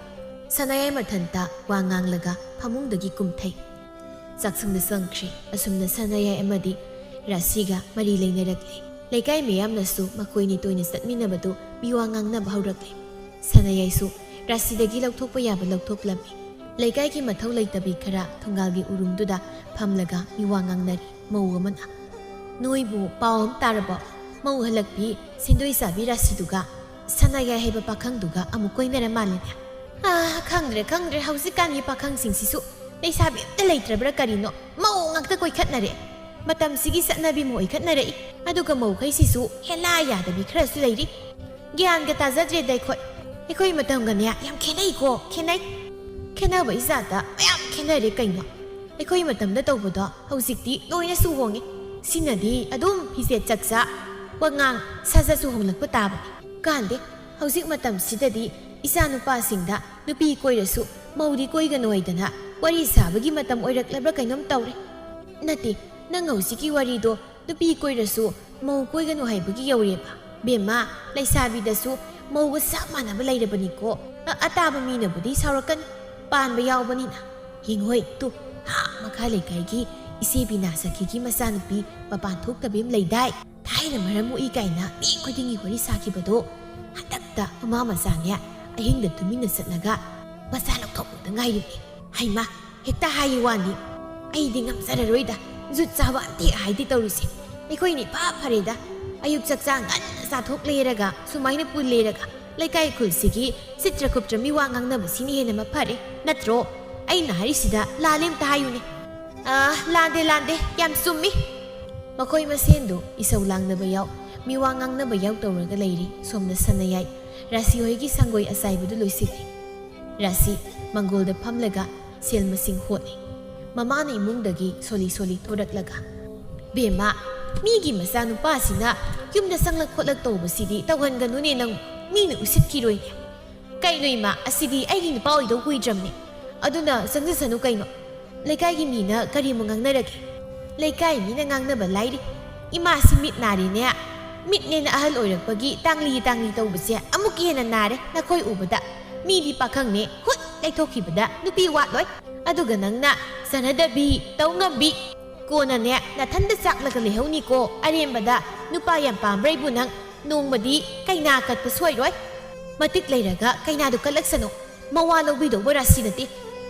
ꯁꯅꯥꯌꯥꯏ ꯃꯊꯟꯇ ꯋꯥ ꯉꯥꯡꯂꯒ ꯐꯃꯨꯡꯗꯒꯤ ꯀꯨꯝꯊꯩ꯫ ꯆꯥꯛꯁꯪꯗ ꯆꯪꯈ꯭ꯔꯦ꯫ ꯑꯁꯨꯝꯅ ꯁꯅꯥꯌꯥꯏ ꯑꯃꯗꯤ ꯔꯥꯁꯤꯒ ꯃꯔꯤ ꯂꯩꯅꯔꯛꯂꯦ꯫ ꯂꯩꯀꯥꯏ ꯃꯤꯌꯥꯝꯅꯁꯨ ꯃꯈꯣꯏꯅꯤ ꯇꯣꯏꯅ ꯆꯠꯃꯤꯟꯅꯕꯗꯨ ꯃꯤꯋꯥ ꯉꯥꯡꯅꯕ ꯍꯧꯔꯛꯂꯦ꯫ ꯁꯅꯥꯌꯥꯏꯁꯨ ꯔꯥꯁꯤꯗꯒꯤ ꯂꯧꯊꯣꯛꯄ ꯌꯥꯕ ꯂꯧꯊꯣꯛꯂꯝꯃꯤ꯫ ꯂꯩꯀꯥꯏꯒꯤ ꯃꯊꯧ ꯂꯩꯇꯕꯤ ꯈꯔ ꯊꯣꯡꯒꯥꯜꯒꯤ ꯎꯔꯨꯝꯗꯨꯗ ꯐꯝꯂꯒ ꯃꯤꯋꯥ ꯉꯥꯡꯅꯔꯤ꯫ ꯃꯧ ꯑꯃꯅ, "ꯅꯣꯏꯕꯨ ꯄꯥꯎ ꯑꯃ ꯇꯥꯔꯕꯣ? ꯃꯧ ꯍꯜꯂꯛꯄꯤ ꯁꯦꯟꯗꯣꯏ ꯆꯥꯕꯤ ꯔꯥꯁꯤꯗꯨꯒ ꯁꯅꯥꯌꯥꯏ ꯍꯥꯏꯕ ꯄꯥꯈꯪꯗꯨꯒ ꯑꯃꯨꯛ ꯀꯣꯏꯅꯔ ꯃꯥꯜꯂꯦꯅꯦ꯫ ꯑꯥ, ꯈꯪꯗ꯭ꯔꯦ, ꯈꯪꯗ꯭ꯔꯦ, ꯍꯧꯖꯤꯛꯀꯥꯟꯒꯤ ꯄꯥꯈꯪꯁꯤꯡꯁꯤꯁꯨ ꯂꯩꯁꯥꯕꯤ ꯑꯝꯇ ꯂꯩꯇ꯭ꯔꯕ꯭ꯔꯥ ꯀꯔꯤꯅꯣ? ꯃꯧ ꯉꯥꯛꯇ ꯀꯣꯏꯈꯠꯅꯔꯦ꯫ ꯃꯇꯝꯁꯤꯒꯤ ꯆꯠꯅꯕꯤ ꯑꯃ ꯑꯣꯏꯈꯠꯅꯔꯛꯏ꯫ ꯑꯗꯨꯒ ꯃꯧꯈꯩꯁꯤꯁꯨ ꯍꯦꯂꯥ ꯌꯥꯗꯕꯤ ꯈꯔꯁꯨ ꯂꯩꯔꯤ꯫ ꯒ꯭ꯌꯥꯟꯒ ꯇꯥꯖꯗ꯭ꯔꯦꯗ ꯑꯩꯈꯣꯏ꯫ ꯑꯩꯈꯣꯏ ꯃꯇꯝꯒꯅꯦ ꯌꯥꯝ ꯈꯦꯠꯅꯩꯀꯣ, ꯈꯦꯠꯅꯩ꯫ ꯈꯦꯠꯅꯕ ꯏꯖꯥꯠꯇ ꯃꯌꯥꯝ ꯈꯦꯠꯅꯔꯦ ꯀꯩꯅꯣ꯫ ꯑꯩꯈꯣꯏ ꯃꯇꯝꯗ ꯇꯧꯕꯗꯣ ꯍꯧꯖꯤꯛꯇꯤ ꯂꯣꯏꯅꯁꯨ ꯍꯣꯡꯉꯦ꯫ ꯁꯤꯅꯗꯤ ꯑꯗꯨꯝ ꯐꯤꯖꯦꯠ ꯆꯛꯆꯥ, ꯋꯥꯉꯥꯡ ꯁꯥꯖꯠꯁꯨ ꯍꯣꯡꯂꯛꯄ ꯇꯥꯕꯅꯤ꯫ ꯀꯥꯟꯗꯦ, ꯍꯧꯖꯤꯛ ꯃꯇꯝꯁꯤꯗꯗꯤ ꯏꯆꯥ ꯅꯨꯄꯥꯁꯤꯡꯗ ꯅꯨꯄꯤ ꯀꯣꯏꯔꯁꯨ ꯃꯧꯗꯤ ꯀꯣꯏꯒꯅꯨ ꯍꯥꯏꯗꯅ ꯋꯥꯔꯤ ꯁꯥꯕꯒꯤ ꯃꯇꯝ ꯑꯣꯏꯔꯛꯂꯕ꯭ꯔꯥ ꯀꯩꯅꯣꯝ ꯇꯧꯔꯦ꯫ ꯅꯠꯇꯦ, ꯅꯪ ꯍꯧꯖꯤꯛꯀꯤ ꯋꯥꯔꯤꯗꯣ ꯅꯨꯄꯤ ꯀꯣꯏꯔꯁꯨ ꯃꯧ ꯀꯣꯏꯒꯅꯨ ꯍꯥꯏꯕꯒꯤ ꯌꯧꯔꯦꯕ꯫ ꯕꯦꯝꯃ, ꯂꯩꯁꯥꯕꯤꯗꯁꯨ ꯃꯧꯒ ꯆꯞ ꯃꯥꯟꯅꯕ ꯂꯩꯔꯕꯅꯤꯀꯣ꯫ ꯑ-, ꯑꯇꯥꯕ ꯃꯤꯅꯕꯨꯗꯤ ꯁꯥꯎꯔꯛꯀꯅꯤ꯫ ꯄꯥꯟꯕ ꯌꯥꯎꯕꯅꯤꯅ꯫ ꯌꯦꯡꯉꯣꯏ, ꯇꯨ, ꯑꯥ ꯃꯈꯥ ꯂꯩꯀꯥꯏꯒꯤ ꯏꯆꯦ ꯕꯤꯅꯥ ꯁꯈꯤꯒꯤ ꯃꯆꯥꯅꯨꯄꯤ ꯃꯄꯥꯟ ꯊꯣꯛꯇꯕꯤ ꯑꯃ ꯂꯩꯗꯥꯏ? ꯊꯥꯏꯅ ꯃꯔꯝ ꯃꯣꯛꯏ ꯀꯥꯏꯅ ꯃꯤ ꯈꯨꯗꯤꯡꯒꯤ ꯋꯥꯔꯤ ꯁꯥꯈꯤꯕꯗꯣ꯫ ꯍꯟꯗꯛꯇ ꯃꯃꯥ ꯃꯆꯥꯅꯦ ꯑꯍꯤꯡꯗ ꯇꯨꯃꯤꯟꯅ ꯆꯠꯂꯒ ꯃꯆꯥ ꯂꯧꯊꯣꯛꯄꯗ ꯉꯥꯏꯔꯤꯕꯅꯤ꯫ ꯍꯩꯃꯥ, ꯍꯦꯛꯇ ꯍꯥꯏꯒꯤ ꯋꯥꯅꯤ꯫ ꯑꯩꯗꯤ ꯉꯝꯖꯔꯔꯣꯏꯗ꯫ ꯖꯨꯠ ꯆꯥꯕ ꯑꯝꯇ ꯍꯦꯛ ꯍꯥꯏꯗꯦ ꯇꯧꯔꯤꯁꯦ꯫ ꯑꯩꯈꯣꯏꯅ ꯏꯐ ꯐꯔꯦꯗ꯫ ꯑꯌꯨꯛ ꯆꯥꯛꯆꯥ ꯉꯟꯅ ꯆꯥꯊꯣꯛ ꯂꯩꯔꯒ ꯁꯨꯃꯥꯏꯅ ꯄꯨꯜꯂꯦꯔꯒ ꯂꯩꯀꯥꯏ ꯈꯨꯜꯁꯤꯒꯤ ꯆꯤꯠꯇ꯭ꯔ ꯈꯨꯞꯇ꯭ꯔ ꯃꯤꯋꯥ ꯉꯥꯡꯅꯕꯁꯤꯅ ꯍꯦꯟꯅ ꯃꯐꯔꯦ꯫ ꯅꯠꯇ꯭ꯔꯣ? ꯑꯩꯅ ꯍꯥꯏꯔꯤꯁꯤꯗ ꯂꯥꯜꯂꯦ ꯑꯝꯇ ꯍꯥꯏꯌꯨꯅꯦ꯫ ꯑꯥ, ꯂꯥꯟꯗꯦ, ꯂꯥꯟꯗꯦ, ꯌꯥꯝ ꯆꯨꯝꯃꯤ꯫ ꯃꯈꯣꯏ ꯃꯁꯦꯟꯗꯨ ꯏꯁꯧ ꯂꯥꯡꯅꯕ ꯌꯥꯎ, ꯃꯤꯋꯥ ꯉꯥꯡꯅꯕ ꯌꯥꯎ ꯇꯧꯔꯒ ꯂꯩꯔꯤ꯫ ꯁꯣꯝꯗ ꯁꯅꯥꯌꯥꯏ ꯔꯥꯁꯤ ꯍꯣꯏꯒꯤ ꯁꯪꯒꯣꯏ ꯑꯆꯥꯏꯕꯗꯨ ꯂꯣꯏꯁꯤꯜꯂꯤ꯫ ꯔꯥꯁꯤ ꯃꯪꯒꯣꯜꯗ ꯐꯝꯂꯒ ꯁꯦꯜ ꯃꯁꯤꯡ ꯍꯣꯠꯂꯤ꯫ ꯃꯃꯥꯅ ꯏꯃꯨꯡꯗꯒꯤ ꯁꯣꯜꯂꯤ ꯁꯣꯜꯂꯤ ꯊꯣꯔꯛꯂꯒ, "ꯕꯦꯝꯃ, ꯃꯤꯒꯤ ꯃꯆꯥꯅꯨꯄꯥꯁꯤꯅ ꯌꯨꯝꯗ ꯆꯪꯂꯛ ꯈꯣꯠꯂꯛ ꯇꯧꯕꯁꯤꯗꯤ ꯇꯧꯍꯟꯒꯅꯨꯅꯦ ꯅꯪ, ꯃꯤꯅ ꯎꯁꯤꯠꯈꯤꯔꯣꯏꯅꯦ꯫" "ꯀꯩꯅꯣ ꯏꯃꯥ, ꯑꯁꯤꯗꯤ ꯑꯩꯒꯤ ꯅꯨꯄꯥ ꯑꯣꯏꯗꯧ ꯀꯨꯏꯗ꯭ꯔꯕꯅꯦ, ꯑꯗꯨꯅ ꯆꯪꯖꯁꯅꯨ ꯀꯩꯅꯣ꯫ ꯂꯩꯀꯥꯏꯒꯤ ꯃꯤꯅ ꯀꯔꯤꯃꯨꯛ ꯉꯥꯡꯅꯔꯒꯦ?" "ꯂꯩꯀꯥꯏ ꯃꯤꯅ ꯉꯥꯡꯅꯕ ꯂꯥꯏꯔꯤ꯫ ꯏꯃꯥꯁꯤ ꯃꯤꯠ ꯅꯥꯔꯦꯅꯦ꯫ ꯃꯤꯠꯅꯦꯅ ꯑꯍꯜ ꯑꯣꯏꯔꯛꯄꯒꯤ ꯇꯥꯡꯂꯤ ꯇꯥꯡꯂꯤ ꯇꯧꯕꯁꯦ ꯑꯃꯨꯛꯀ ꯍꯦꯟꯅ ꯅꯥꯔꯦ ꯅꯈꯣꯏ ꯎꯕꯗ꯫ ꯃꯤꯗꯤ ꯄꯥꯈꯪꯅꯦ, ꯍꯨꯠ ꯂꯩꯊꯣꯛꯈꯤꯕꯗ ꯅꯨꯄꯤ ꯋꯥꯠꯂꯣꯏ꯫ ꯑꯗꯨꯒ ꯅꯪꯅ ꯁꯥꯟꯅꯗꯕꯤ, ꯇꯧ ꯉꯝꯕꯤ꯫ ꯀꯣꯟꯅꯅꯦ ꯅꯊꯟꯗ ꯆꯥꯛꯂꯒ ꯂꯩꯍꯧꯅꯤꯀꯣ꯫ ꯑꯔꯦꯝꯕꯗ ꯅꯨꯄꯥ ꯌꯥꯝ ꯄꯥꯝꯕ꯭ꯔꯥ ꯑꯩꯕꯨ ꯅꯪ? ꯅꯣꯡꯃꯗꯤ ꯀꯩꯅꯥ ꯀꯠꯄ ꯁꯣꯏꯔꯣꯏ꯫ ꯃꯇꯤꯛ ꯂꯩꯔꯒ ꯀꯩꯅꯥꯗꯨ ꯀꯠꯂꯛꯁꯅꯨ꯫ ꯃꯋꯥ ꯂꯧꯕꯤꯗꯧꯕ ꯔꯥꯁꯤ ꯅꯠꯇꯦ꯫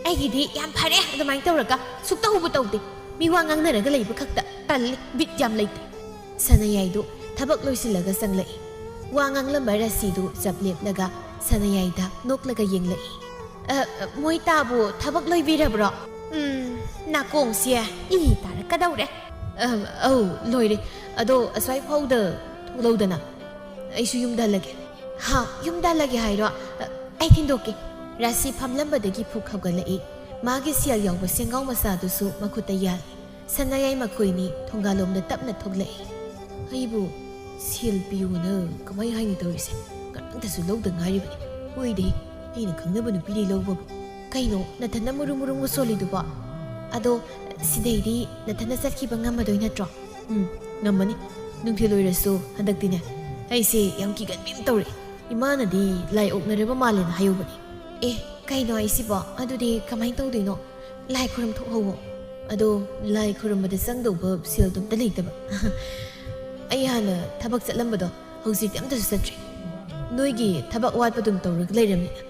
ꯑꯩꯒꯤꯗꯤ ꯌꯥꯝ ꯐꯔꯦ ꯑꯗꯨꯃꯥꯏꯅ ꯇꯧꯔꯒ꯫ ꯁꯨꯛꯇꯧꯕꯨ ꯇꯧꯗꯦ꯫ ꯃꯤꯋꯥ ꯉꯥꯡꯅꯔꯒ ꯂꯩꯕ ꯈꯛꯇ꯫ ꯇꯜꯂꯤ, ꯕꯤꯠ ꯌꯥꯝ ꯂꯩꯇꯦ꯫ ꯁꯅꯥꯌꯥꯏꯗꯨ ꯊꯕꯛ ꯂꯣꯏꯁꯤꯜꯂꯒ ꯆꯪꯂꯛꯏ꯫ ꯋꯥ ꯉꯥꯡꯂꯝꯕ ꯔꯥꯁꯤꯗꯨ ꯆꯞ ꯂꯦꯞꯂꯒ ꯁꯅꯥꯌꯥꯏꯗ ꯅꯣꯛꯂꯒ ꯌꯦꯡꯂꯛꯏ꯫ "ꯑ, ꯑ, ꯃꯣꯏ ꯇꯥꯕꯨ ꯊꯕꯛ ꯂꯣꯏꯕꯤꯔꯕ꯭ꯔꯣ?" "ꯎꯝ, ꯅꯥꯀꯣꯡꯁꯦ ꯏ ꯇꯥꯔꯛꯀꯗꯧꯔꯦ꯫" "ꯑ, ꯑꯧ, ꯂꯣꯏꯔꯦ꯫ ꯑꯗꯣ ꯑꯁ꯭ꯋꯥꯏ ꯐꯥꯎꯗ ꯊꯣꯛꯂꯧꯗꯅ꯫ ꯑꯩꯁꯨ ꯌꯨꯝꯗ ꯍꯜꯂꯒꯦ꯫" "ꯍꯥ, ꯌꯨꯝꯗ ꯍꯜꯂꯒꯦ ꯍꯥꯏꯔꯣ? ꯑ, ꯑꯩ ꯊꯤꯟꯗꯣꯛꯀꯦ꯫" ꯔꯥꯁꯤ ꯐꯝꯂꯝꯕꯗꯒꯤ ꯐꯨꯛ ꯍꯧꯒꯠꯂꯛꯏ꯫ ꯃꯥꯒꯤ ꯁꯦꯜ ꯌꯥꯎꯕ ꯁꯦꯡꯒꯥꯎ ꯃꯆꯥꯗꯨꯁꯨ ꯃꯈꯨꯠꯇ ꯌꯥꯜꯂꯤ꯫ ꯁꯅꯥꯌꯥꯏ ꯃꯈꯣꯏꯅꯤ ꯊꯣꯡꯒꯥꯜꯂꯣꯝꯗ ꯇꯞꯅ ꯊꯣꯛꯂꯛꯏ꯫ "ꯑꯩꯕꯨ ꯁꯦꯜ ꯄꯤꯌꯨꯅ ꯀꯃꯥꯏ ꯍꯥꯏꯅꯤ ꯇꯧꯔꯤꯁꯦ? ꯉꯔꯥꯡꯇꯁꯨ ꯂꯧꯗ ꯉꯥꯏꯔꯤꯕꯅꯤ꯫ ꯑꯣꯏꯗꯦ, ꯑꯩꯅ ꯈꯪꯅꯕ ꯅꯨꯄꯤꯗꯤ ꯂꯧꯕꯕꯨ꯫ ꯀꯩꯅꯣ, ꯅꯊꯟꯅ ꯃꯨꯔꯨ ꯃꯨꯔꯨ ꯃꯨꯁꯣꯜꯂꯤꯗꯨꯕꯣ? ꯑꯗꯣ ꯁꯤꯗꯩꯗꯤ ꯅꯊꯟꯅ ꯆꯠꯈꯤꯕ ꯉꯝꯃꯗꯣꯏ ꯅꯠꯇ꯭ꯔꯣ?" "ꯎꯝ, ꯉꯝꯃꯅꯤ꯫ ꯅꯨꯡꯊꯤꯜ ꯑꯣꯏꯔꯁꯨ ꯍꯟꯗꯛꯇꯤꯅꯦ, ꯑꯩꯁꯦ ꯌꯥꯝ ꯀꯤꯒꯟꯕꯤ ꯑꯃ ꯇꯧꯔꯛꯑꯦ꯫ ꯏꯃꯥꯅꯗꯤ ꯂꯥꯏ ꯑꯣꯛꯅꯔꯕ ꯃꯥꯜꯂꯦꯅ ꯍꯥꯏꯍꯧꯕꯅꯦ꯫" "ꯑꯦ, ꯀꯩꯅꯣ ꯍꯥꯏꯁꯤꯕꯣ? ꯑꯗꯨꯗꯤ ꯀꯃꯥꯏꯅ ꯇꯧꯗꯣꯏꯅꯣ?" "ꯂꯥꯏ ꯈꯨꯔꯨꯝ ꯊꯣꯛꯍꯧꯋꯣ꯫" "ꯑꯗꯣ ꯂꯥꯏ ꯈꯨꯔꯨꯝꯕꯗ ꯆꯪꯗꯧꯕ ꯁꯦꯜꯗꯣ ꯑꯝꯇ ꯂꯩꯇꯕ꯫" "ꯑꯩ ꯍꯥꯟꯅ ꯊꯕꯛ ꯆꯠꯂꯝꯕꯗꯣ ꯍꯧꯖꯤꯛꯇꯤ ꯑꯝꯇꯁꯨ ꯆꯠꯇ꯭ꯔꯦ꯫ ꯅꯣꯏꯒꯤ ꯊꯕꯛ ꯑꯋꯥꯠꯄꯗꯨꯝ ꯇꯧꯔꯒ ꯂꯩꯔꯝꯅꯤꯅ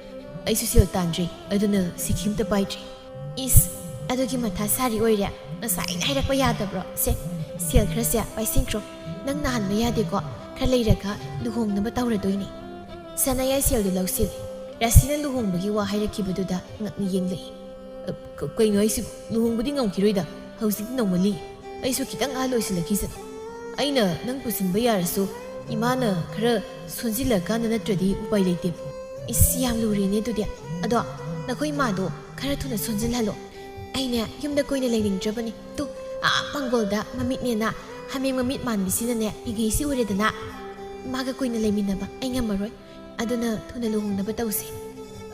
ꯑꯩꯁꯨ ꯁꯦꯜ ꯇꯥꯟꯗ꯭ꯔꯤ, ꯑꯗꯨꯅ ꯁꯤꯀꯤ ꯑꯝꯇ ꯄꯥꯏꯗ꯭ꯔꯤ꯫" "ꯏꯁ, ꯑꯗꯨꯒꯤ ꯃꯊꯥ ꯁꯥꯔꯤ ꯑꯣꯏꯔꯦ? ꯉꯁꯥꯏꯅ ꯍꯥꯏꯔꯛꯄ ꯌꯥꯗꯕ꯭ꯔꯣ? ꯁꯦ, ꯁꯦꯜ ꯈꯔꯁꯦ ꯄꯥꯏꯁꯤꯟꯈ꯭ꯔꯣ꯫ ꯅꯪ ꯅꯥꯍꯟꯕ ꯌꯥꯗꯦꯀꯣ꯫ ꯈꯔ ꯂꯩꯔꯒ ꯂꯨꯍꯣꯡꯅꯕ ꯇꯧꯔꯗꯣꯏꯅꯦ꯫" ꯁꯅꯥꯌꯥꯏ ꯁꯦꯜꯗꯨ ꯂꯧꯁꯤꯜꯂꯤ꯫ ꯔꯥꯁꯤꯅ ꯂꯨꯍꯣꯡꯕꯒꯤ ꯋꯥ ꯍꯥꯏꯔꯛꯈꯤꯕꯗꯨꯗ ꯉꯛꯅ ꯌꯦꯡꯂꯛꯏ꯫ "ꯑ, ꯀ-, ꯀꯩꯅꯣ ꯍꯥꯏꯁꯤꯕꯨ? ꯂꯨꯍꯣꯡꯕꯗꯤ ꯉꯝꯈꯤꯔꯣꯏꯗ꯫ ꯍꯧꯖꯤꯛꯇꯤ ꯅꯧꯃꯜꯂꯤ꯫ ꯑꯩꯁꯨ ꯈꯤꯇꯪ ꯑꯍꯜ ꯑꯣꯏꯁꯤꯜꯂꯛꯈꯤꯁꯅꯨ꯫ ꯑꯩꯅ ꯅꯪ ꯄꯨꯁꯤꯟꯕ ꯌꯥꯔꯁꯨ ꯏꯃꯥꯅ ꯈꯔ ꯁꯣꯟꯖꯤꯜꯂꯀꯥꯟꯗ ꯅꯠꯇ꯭ꯔꯗꯤ ꯎꯄꯥꯏ ꯂꯩꯇꯦ꯫ ꯏꯁ, ꯌꯥꯝ ꯂꯨꯔꯦꯅꯦ ꯑꯗꯨꯗꯤ꯫ ꯑꯗꯣ ꯅꯈꯣꯏ ꯏꯃꯥꯗꯣ ꯈꯔ ꯊꯨꯅ ꯁꯣꯟꯖꯤꯜꯍꯜꯂꯣ꯫ ꯑꯩꯅꯦ ꯌꯨꯝꯗ ꯀꯨꯏꯅ ꯂꯩꯅꯤꯡꯗ꯭ꯔꯕꯅꯤ꯫ ꯇꯨ, ꯑꯥ ꯄꯥꯡꯒꯣꯜꯗ ꯃꯃꯤꯠꯅꯦꯅ ꯍꯥꯃꯦꯡ ꯃꯃꯤꯠ ꯃꯥꯟꯕꯤꯁꯤꯅꯅꯦ ꯃꯤꯒꯩꯁꯤ ꯎꯔꯦꯗꯅ꯫ ꯃꯥꯒ ꯀꯨꯏꯅ ꯂꯩꯃꯤꯟꯅꯕ ꯑꯩ ꯉꯝꯃꯔꯣꯏ꯫ ꯑꯗꯨꯅ ꯊꯨꯅ ꯂꯨꯍꯣꯡꯅꯕ ꯇꯧꯁꯦ꯫"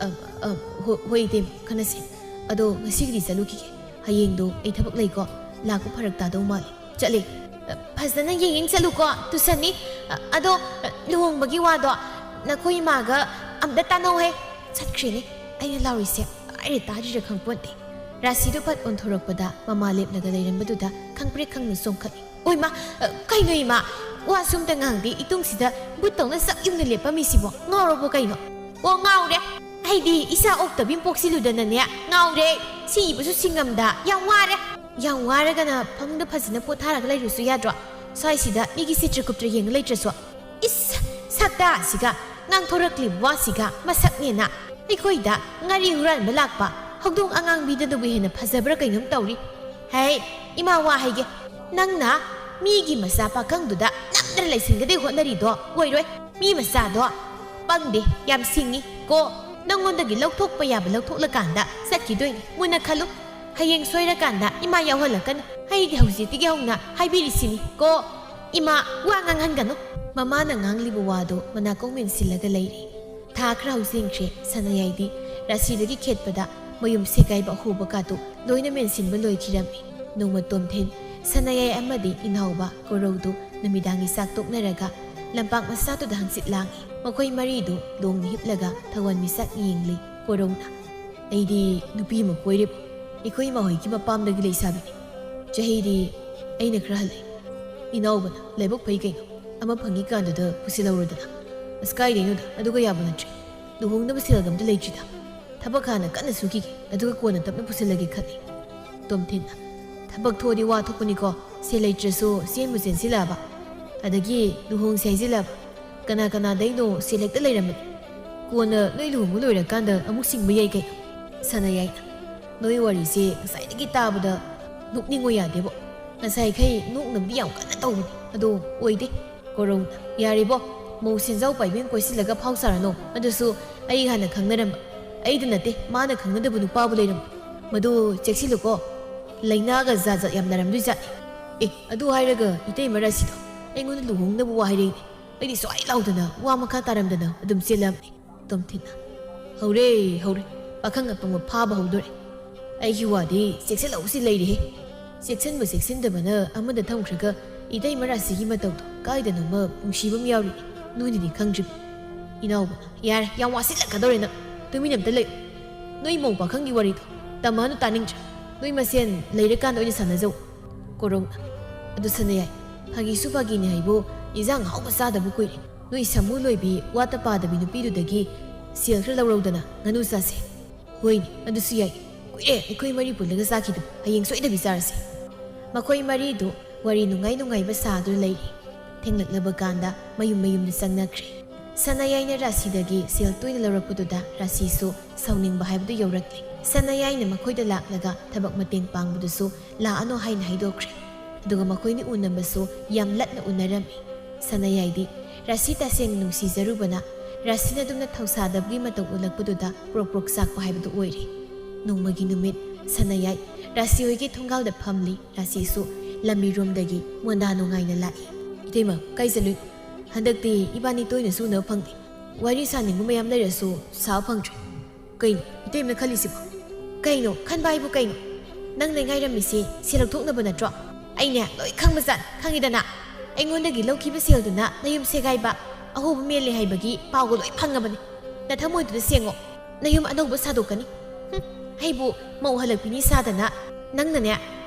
"ꯑ, ꯑ, ꯍꯣ-, ꯍꯣꯏ ꯏꯇꯩꯃ, ꯈꯟꯅꯁꯦ꯫ ꯑꯗꯣ ꯉꯁꯤꯒꯤꯗꯤ ꯆꯠꯂꯨꯈꯤꯒꯦ꯫ ꯍꯌꯦꯡꯗꯣ ꯑꯩ ꯊꯕꯛ ꯂꯩꯀꯣ꯫ ꯂꯥꯛꯄ ꯐꯔꯛ ꯇꯥꯗꯧ ꯃꯥꯜꯂꯦ꯫ ꯆꯠꯂꯦ꯫" "ꯑ, ꯐꯖꯅ ꯌꯦꯡ ꯌꯦꯡ ꯆꯠꯂꯨꯀꯣ, ꯇꯨꯁꯟꯅꯤ꯫ ꯑ, ꯑꯗꯣ, ꯑ, ꯂꯨꯍꯣꯡꯕꯒꯤ ꯋꯥꯗꯣ ꯅꯈꯣꯏ ꯏꯃꯥꯒ ꯑꯝꯇ ꯇꯥꯟꯅꯧꯍꯦ꯫" ꯆꯠꯈ꯭ꯔꯦꯅꯦ꯫ ꯑꯩꯅ ꯂꯥꯎꯔꯤꯁꯦ ꯇꯥꯔꯤꯔ ꯇꯥꯗ꯭ꯔꯤꯔ ꯈꯪꯄꯣꯟꯇꯦ꯫ ꯔꯥꯁꯤꯗꯨ ꯐꯠ ꯑꯣꯟꯊꯣꯔꯛꯄꯗ ꯃꯃꯥ ꯂꯦꯞꯂꯒ ꯂꯩꯔꯝꯕꯗꯨꯗ ꯈꯪꯄ꯭ꯔꯦꯛ ꯈꯪꯅ ꯆꯣꯡꯈꯠꯂꯤ꯫ "ꯑꯣꯏꯃꯥ, ꯑ, ꯀꯩꯅꯣ ꯏꯃꯥ? ꯋꯥꯁꯨ ꯑꯝꯇ ꯉꯥꯡꯗꯦ, ꯏꯇꯨꯡꯁꯤꯗ ꯕꯨꯠꯇꯧꯅ ꯆꯞ ꯌꯨꯡꯅ ꯂꯦꯞꯄꯝꯃꯤꯁꯤꯕꯣ? ꯉꯥꯎꯔꯕꯣ ꯀꯩꯅꯣ?" "ꯑꯣ, ꯉꯥꯎꯔꯦ꯫ ꯑꯩꯗꯤ ꯏꯆꯥ ꯑꯣꯛꯇꯕꯤ ꯑꯃ ꯄꯣꯛꯁꯤꯜꯂꯨꯗꯅꯅꯦ, ꯉꯥꯎꯔꯦ꯫ ꯁꯤ ꯏꯕꯁꯨ ꯁꯤꯡꯉꯝꯗ꯫ ꯌꯥꯝ ꯋꯥꯔꯦ꯫" "ꯌꯥꯝ ꯋꯥꯔꯒꯅ ꯐꯃꯨꯡꯗ ꯐꯖꯅ ꯄꯣꯊꯥꯔꯒ ꯂꯩꯔꯨꯁꯨ ꯌꯥꯗ꯭ꯔꯣ? ꯁ꯭ꯋꯥꯏꯁꯤꯗ ꯃꯤꯒꯤ ꯆꯤꯇ꯭ꯔꯒꯨꯞꯇ ꯌꯦꯡꯉ ꯂꯩꯇ꯭ꯔꯁꯨ?" ꯏꯁ, ꯁꯛꯇꯥꯁꯤꯒ, ꯉꯥꯡꯊꯣꯔꯛꯂꯤꯕ ꯋꯥꯁꯤꯒ, ꯃꯁꯛꯅꯦꯅ꯫ "ꯑꯩꯈꯣꯏꯗ ꯉꯥꯔꯤ ꯍꯨꯔꯥꯟꯕ ꯂꯥꯛꯄ ꯍꯧꯗꯣꯡ ꯑꯉꯥꯡꯕꯤꯗꯨꯗꯕꯨ ꯍꯦꯟꯅ ꯐꯖꯕ꯭ꯔꯥ ꯀꯩꯅꯣꯝ ꯇꯧꯔꯤ꯫ ꯍꯩ, ꯏꯃꯥ ꯋꯥ ꯍꯥꯏꯒꯦ, ꯅꯪꯅ ꯃꯤꯒꯤ ꯃꯆꯥ ꯄꯥꯈꯪꯗꯨꯗ ꯅꯝꯗꯅ ꯂꯩꯁꯤꯟꯒꯗꯣꯏ ꯍꯣꯠꯅꯔꯤꯗꯣ ꯑꯣꯏꯔꯣꯏ꯫ ꯃꯤ ꯃꯆꯥꯗꯣ ꯄꯪꯗꯦ, ꯌꯥꯝ ꯁꯤꯡꯉꯤ ꯀꯣ꯫ ꯅꯪꯉꯣꯟꯗꯒꯤ ꯂꯧꯊꯣꯛꯄ ꯌꯥꯕ ꯂꯧꯊꯣꯛꯂꯀꯥꯟꯗ ꯆꯠꯈꯤꯗꯣꯏꯅꯤ꯫ ꯃꯨꯟꯅ ꯈꯜꯂꯨ꯫ ꯍꯌꯦꯡ ꯁꯣꯏꯔꯀꯥꯟꯗ ꯏꯃꯥ ꯌꯥꯎꯍꯜꯂꯛꯀꯅꯨ꯫ ꯑꯩꯗꯤ ꯍꯧꯖꯤꯛꯇꯒꯤ ꯍꯧꯅ ꯍꯥꯏꯕꯤꯔꯤꯁꯤꯅꯤ ꯀꯣ꯫ ꯏꯃꯥ, ꯋꯥ ꯉꯥꯡꯍꯟꯒꯅꯨ꯫" ꯃꯃꯥꯅ ꯉꯥꯡꯂꯤꯕ ꯋꯥꯗꯣ ꯃꯅꯥꯀꯣꯡ ꯃꯦꯟꯁꯤꯜꯂꯒ ꯂꯩꯔꯤ꯫ ꯊꯥ ꯈꯔ ꯍꯧꯖꯤꯟꯈ꯭ꯔꯦ꯫ ꯁꯅꯥꯌꯥꯏꯗꯤ ꯔꯥꯁꯤꯗꯒꯤ ꯈꯦꯠꯄꯗ ꯃꯌꯨꯝ ꯁꯦꯒꯥꯏꯕ ꯑꯍꯣꯕ ꯀꯥꯗꯨ ꯂꯣꯏꯅ ꯃꯦꯟꯁꯤꯟꯕ ꯂꯣꯏꯈꯤꯔꯝꯃꯤ꯫ ꯅꯣꯡꯃ ꯇꯣꯝꯊꯤꯟ, ꯁꯅꯥꯌꯥꯏ ꯑꯃꯗꯤ ꯏꯅꯥꯎꯕ ꯀꯣꯔꯧꯗꯨ ꯅꯨꯃꯤꯗꯥꯡꯒꯤ ꯆꯥꯛ ꯇꯣꯛꯅꯔꯒ ꯂꯝꯄꯥꯛ ꯃꯆꯥꯗꯨꯗ ꯍꯪꯆꯤꯠ ꯂꯥꯡꯏ꯫ ꯃꯈꯣꯏ ꯃꯔꯤꯗꯨ ꯂꯣꯡꯅ ꯍꯤꯞꯂꯒ ꯊꯋꯥꯟꯃꯤꯆꯥꯛ ꯌꯦꯡꯂꯤ꯫ ꯀꯣꯔꯧꯅ, "ꯑꯩꯗꯤ ꯅꯨꯄꯤ ꯑꯃ ꯀꯣꯏꯔꯦꯕꯣ꯫ ꯑꯩꯈꯣꯏ ꯏꯃꯥ ꯍꯣꯏꯒꯤ ꯃꯄꯥꯝꯗꯒꯤ ꯂꯩꯁꯥꯕꯤꯅꯤ꯫ ꯆꯍꯤꯗꯤ ꯑꯩꯅ ꯈꯔ ꯍꯜꯂꯦ꯫ ꯏꯅꯥꯎꯕꯅ ꯂꯥꯏꯕꯛ ꯐꯩ ꯀꯩꯅꯣ꯫ ꯑꯃ ꯐꯪꯉꯤꯀꯥꯟꯗꯨꯗ ꯄꯨꯁꯤꯜꯍꯧꯔꯣꯗꯅ꯫" "ꯑꯁ, ꯀꯥꯏꯗꯩꯅꯣꯗ, ꯑꯗꯨꯒ ꯌꯥꯕ ꯅꯠꯇ꯭ꯔꯦ꯫ ꯂꯨꯍꯣꯡꯅꯕ ꯁꯦꯜꯒ ꯑꯝꯇ ꯂꯩꯇ꯭ꯔꯤꯗ꯫ ꯊꯕꯛ ꯍꯥꯟꯅ ꯀꯟꯅ ꯁꯨꯈꯤꯒꯦ, ꯑꯗꯨꯒ ꯀꯣꯟꯅ ꯇꯞꯅ ꯄꯨꯁꯤꯜꯂꯒꯦ ꯈꯜꯂꯤ꯫" ꯇꯣꯝꯊꯤꯟꯅ, "ꯊꯕꯛ ꯊꯣꯛꯑꯗꯤ ꯋꯥ ꯊꯣꯛꯄꯅꯤꯀꯣ꯫ ꯁꯦꯜ ꯂꯩꯇ꯭ꯔꯁꯨ ꯆꯦꯟꯕꯨ ꯆꯦꯟꯁꯤꯜꯂꯛꯑꯕ, ꯑꯗꯒꯤ ꯂꯨꯍꯣꯡꯁꯦ ꯍꯥꯏꯖꯤꯜꯂꯛꯑꯕ, ꯀꯅꯥ ꯀꯅꯥꯗꯩꯅꯣ ꯁꯦꯜ ꯍꯦꯛꯇ ꯂꯩꯔꯝꯕꯅꯤ꯫ ꯀꯣꯟꯅ ꯅꯣꯏ ꯂꯨꯍꯣꯡꯕ ꯂꯣꯏꯔꯀꯥꯟꯗ ꯑꯃꯨꯛ ꯁꯤꯡꯕ ꯌꯥꯏ ꯀꯩꯅꯣ꯫ ꯁꯅꯥꯌꯥꯏꯅ, ꯅꯣꯏ ꯋꯥꯔꯤꯁꯦ ꯉꯁꯥꯏꯗꯒꯤ ꯇꯥꯕꯗ ꯅꯣꯛꯅꯤꯡꯉꯣ ꯌꯥꯗꯦꯕꯣ꯫ ꯉꯁꯥꯏꯈꯩ ꯅꯣꯛꯅꯕꯗꯤ ꯌꯥꯝ ꯀꯟꯅ ꯇꯧꯕꯅꯤ, ꯑꯗꯣ ꯑꯣꯏꯗꯦ꯫ ꯀꯣꯔꯧꯅ, ꯌꯥꯔꯦꯕꯣ, ꯃꯧ ꯁꯦꯟꯖꯥꯎ ꯄꯥꯏꯕꯤ ꯑꯃ ꯀꯣꯏꯁꯤꯜꯂꯒ ꯐꯥꯎ ꯁꯥꯔꯅꯣ, ꯑꯗꯨꯁꯨ ꯑꯩ ꯍꯥꯟꯅ ꯈꯪꯅꯔꯝꯕ꯫ ꯑꯩꯗ ꯅꯠꯇꯦ, ꯃꯥꯅ ꯈꯪꯅꯗꯕ ꯅꯨꯄꯥꯕꯨ ꯂꯩꯔꯝꯕ꯫ ꯃꯗꯨ ꯆꯦꯛꯁꯤꯜꯂꯨꯀꯣ, ꯂꯥꯏꯅꯥꯒ ꯖꯥꯠ ꯖꯥꯠ ꯌꯥꯝ ꯅꯥꯔꯝꯗꯣꯏꯖꯥꯠꯅꯤ꯫ ꯑꯦ, ꯑꯗꯨ ꯍꯥꯏꯔꯒ ꯏꯇꯩꯃ ꯔꯥꯁꯤꯗꯣ ꯑꯩꯉꯣꯟꯗ ꯂꯨꯍꯣꯡꯅꯕ ꯋꯥ ꯍꯥꯏꯔꯛꯏꯅꯦ꯫ ꯑꯩꯗꯤ ꯁ꯭ꯋꯥꯏ ꯂꯥꯎꯗꯅ ꯋꯥ ꯃꯈꯥ ꯇꯥꯔꯝꯗꯅ ꯑꯗꯨꯝ ꯆꯦꯜꯂꯝꯅꯤ꯫ ꯇꯣꯝꯊꯤꯟꯅ, ꯍꯧꯔꯦ, ꯍꯧꯔꯦ, ꯄꯥꯈꯪ ꯑꯄꯪꯕ ꯐꯥꯕ ꯍꯧꯗꯣꯔꯦ꯫ ꯑꯩꯒꯤ ꯋꯥꯗꯤ ꯆꯦꯛꯁꯤꯜꯍꯧꯁꯤ ꯂꯩꯔꯦꯍꯦ꯫ ꯆꯦꯛꯁꯤꯟꯕ ꯆꯦꯛꯁꯤꯟꯗꯕꯅ ꯑꯃꯗ ꯊꯝꯈ꯭ꯔꯒ ꯏꯇꯩꯃ ꯔꯥꯁꯤꯒꯤ ꯃꯇꯧꯗꯣ ꯀꯥꯏꯗꯅꯣꯃ ꯅꯨꯡꯁꯤꯕ ꯑꯃ ꯌꯥꯎꯔꯤ꯫ ꯅꯣꯏꯅꯗꯤ ꯈꯪꯗ꯭ꯔꯤꯕ꯫ ꯏꯅꯥꯎꯕ, ꯌꯥꯔꯦ, ꯌꯥꯝ ꯋꯥꯁꯤꯜꯂꯛꯀꯗꯧꯔꯦ ꯅꯪ꯫ ꯇꯨꯃꯤꯟ ꯑꯝꯇ ꯂꯩꯌꯨ꯫ ꯅꯣꯏ ꯃꯧ ꯄꯥꯈꯪꯒꯤ ꯋꯥꯔꯤꯗꯣ ꯇꯝꯃꯛꯑꯅꯨ, ꯇꯥꯅꯤꯡꯗ꯭ꯔꯦ꯫ ꯅꯣꯏ ꯃꯁꯦꯟ ꯂꯩꯔꯀꯥꯟꯗ ꯑꯣꯏꯅ ꯁꯥꯟꯅꯖꯧ꯫ ꯀꯣꯔꯧꯅ, ꯑꯗꯨ ꯁꯅꯥꯌꯥꯏ, ꯐꯥꯒꯤꯁꯨ ꯐꯥꯒꯤꯅꯤ ꯍꯥꯏꯕꯨ, ꯏꯟꯖꯥꯡ ꯑꯍꯥꯎꯕ ꯆꯥꯗꯕ ꯀꯨꯏꯔꯦ꯫ ꯅꯣꯏ ꯁꯥꯃꯨ ꯂꯣꯏꯕꯤ ꯋꯥꯠꯇ ꯄꯥꯗꯕꯤ ꯅꯨꯄꯤꯗꯨꯗꯒꯤ ꯁꯦꯜ ꯈꯔ ꯂꯧꯔꯧꯗꯅ ꯉꯥꯅꯨ ꯆꯥꯁꯦ꯫ ꯍꯣꯏꯅꯦ, ꯑꯗꯨꯁꯨ ꯌꯥꯏ꯫ ꯀꯨꯏꯔꯦ ꯑꯩꯈꯣꯏ ꯃꯔꯤ ꯄꯨꯜꯂꯒ ꯆꯥꯈꯤꯗꯕ꯫ ꯍꯌꯦꯡ ꯁꯣꯏꯗꯕꯤ ꯆꯥꯔꯁꯦ꯫ ꯃꯈꯣꯏ ꯃꯔꯤꯗꯨ ꯋꯥꯔꯤ ꯅꯨꯡꯉꯥꯏ ꯅꯨꯡꯉꯥꯏꯕ ꯁꯥꯗꯨꯅ ꯂꯩꯔꯤ꯫ ꯊꯦꯡꯂꯛꯂꯕ ꯀꯥꯟꯗ ꯃꯌꯨꯝ ꯃꯌꯨꯝꯗ ꯆꯪꯅꯈ꯭ꯔꯦ꯫ ꯁꯅꯥꯌꯥꯏꯅ ꯔꯥꯁꯤꯗꯒꯤ ꯁꯦꯜ ꯇꯣꯏꯅ ꯂꯧꯔꯛꯄꯗꯨꯗ ꯔꯥꯁꯤꯁꯨ ꯁꯥꯎꯅꯤꯡꯕ ꯍꯥꯏꯕꯗꯨ ꯌꯧꯔꯛꯂꯦ꯫ ꯁꯅꯥꯌꯥꯏꯅ ꯃꯈꯣꯏꯗ ꯂꯥꯛꯂꯒ ꯊꯕꯛ ꯃꯇꯦꯡ ꯄꯥꯡꯕꯗꯨꯁꯨ ꯂꯥꯛꯑꯅꯨ ꯍꯥꯏꯅ ꯍꯥꯏꯗꯣꯛꯈ꯭ꯔꯦ꯫ ꯑꯗꯨꯒ ꯃꯈꯣꯏꯅꯤ ꯎꯅꯕꯁꯨ ꯌꯥꯝ ꯂꯠꯅ ꯎꯅꯔꯝꯃꯤ꯫ ꯁꯅꯥꯌꯥꯏꯗꯤ ꯔꯥꯁꯤ ꯇꯁꯦꯡꯅ ꯅꯨꯡꯁꯤꯖꯔꯨꯕꯅ ꯔꯥꯁꯤꯅ ꯑꯗꯨꯝꯅ ꯊꯧꯁꯥꯗꯕꯒꯤ ꯃꯇꯧ ꯎꯠꯂꯛꯄꯗꯨꯗ ꯄ꯭ꯔꯣꯛ ꯄ꯭ꯔꯣꯛ ꯆꯥꯛꯄ ꯍꯥꯏꯕꯗꯨ ꯑꯣꯏꯔꯦ꯫ ꯅꯣꯡꯃꯒꯤ ꯅꯨꯃꯤꯠ ꯁꯅꯥꯌꯥꯏ ꯔꯥꯁꯤ ꯍꯣꯏꯒꯤ ꯊꯣꯡꯒꯥꯜꯗ ꯐꯝꯂꯤ꯫ ꯔꯥꯁꯤꯁꯨ ꯂꯝꯕꯤꯔꯣꯝꯗꯒꯤ ꯃꯣꯟꯗꯥ ꯅꯨꯡꯉꯥꯏꯅ ꯂꯥꯛꯏ꯫ ꯏꯇꯩꯃ, ꯀꯥꯏ ꯆꯠꯂꯨꯏꯅꯣ? ꯍꯟꯗꯛꯇꯤ ꯏꯕꯥꯅꯤ ꯇꯣꯏꯅꯁꯨ ꯎꯅꯕ ꯐꯪꯗꯦ꯫ ꯋꯥꯔꯤ ꯁꯥꯅꯤꯡꯕ ꯃꯌꯥꯝ ꯂꯩꯔꯁꯨ ꯁꯥꯕ ꯐꯪꯗ꯭ꯔꯦ꯫ ꯀꯩꯅꯣ ꯏꯇꯩꯃꯅ ꯈꯜꯂꯤꯁꯤꯕꯣ? ꯀꯩꯅꯣ ꯈꯟꯕ ꯍꯥꯏꯕꯨ ꯀꯩꯅꯣ? ꯅꯪꯅ ꯉꯥꯏꯔꯝꯃꯤꯁꯤ ꯁꯦꯜ ꯂꯧꯊꯣꯛꯅꯕ ꯅꯠꯇ꯭ꯔꯣ? ꯑꯩꯅꯦ ꯂꯣꯏ ꯈꯪꯕꯖꯥꯠꯅꯤ, ꯈꯪꯉꯤꯗꯅ꯫ ꯑꯩꯉꯣꯟꯗꯒꯤ ꯂꯧꯈꯤꯕ ꯁꯦꯜꯗꯨꯅ ꯅꯌꯨꯝ ꯁꯦꯒꯥꯏꯕ, ꯑꯍꯣꯕ ꯃꯦꯜꯂꯦ ꯍꯥꯏꯕꯒꯤ ꯄꯥꯎꯒ ꯂꯣꯏ ꯐꯪꯉꯕꯅꯤ꯫ ꯅꯊꯃꯣꯏꯗꯨꯗ ꯁꯦꯡꯉꯣ, ꯅꯌꯨꯝ ꯑꯅꯧꯕ ꯁꯥꯗꯣꯛꯀꯅꯤ꯫ ꯍꯨꯝ, ꯑꯩꯕꯨ ꯃꯧ ꯍꯜꯂꯛꯄꯤꯅꯤ ꯁꯥꯗꯅ ꯅꯪꯅꯅꯦ,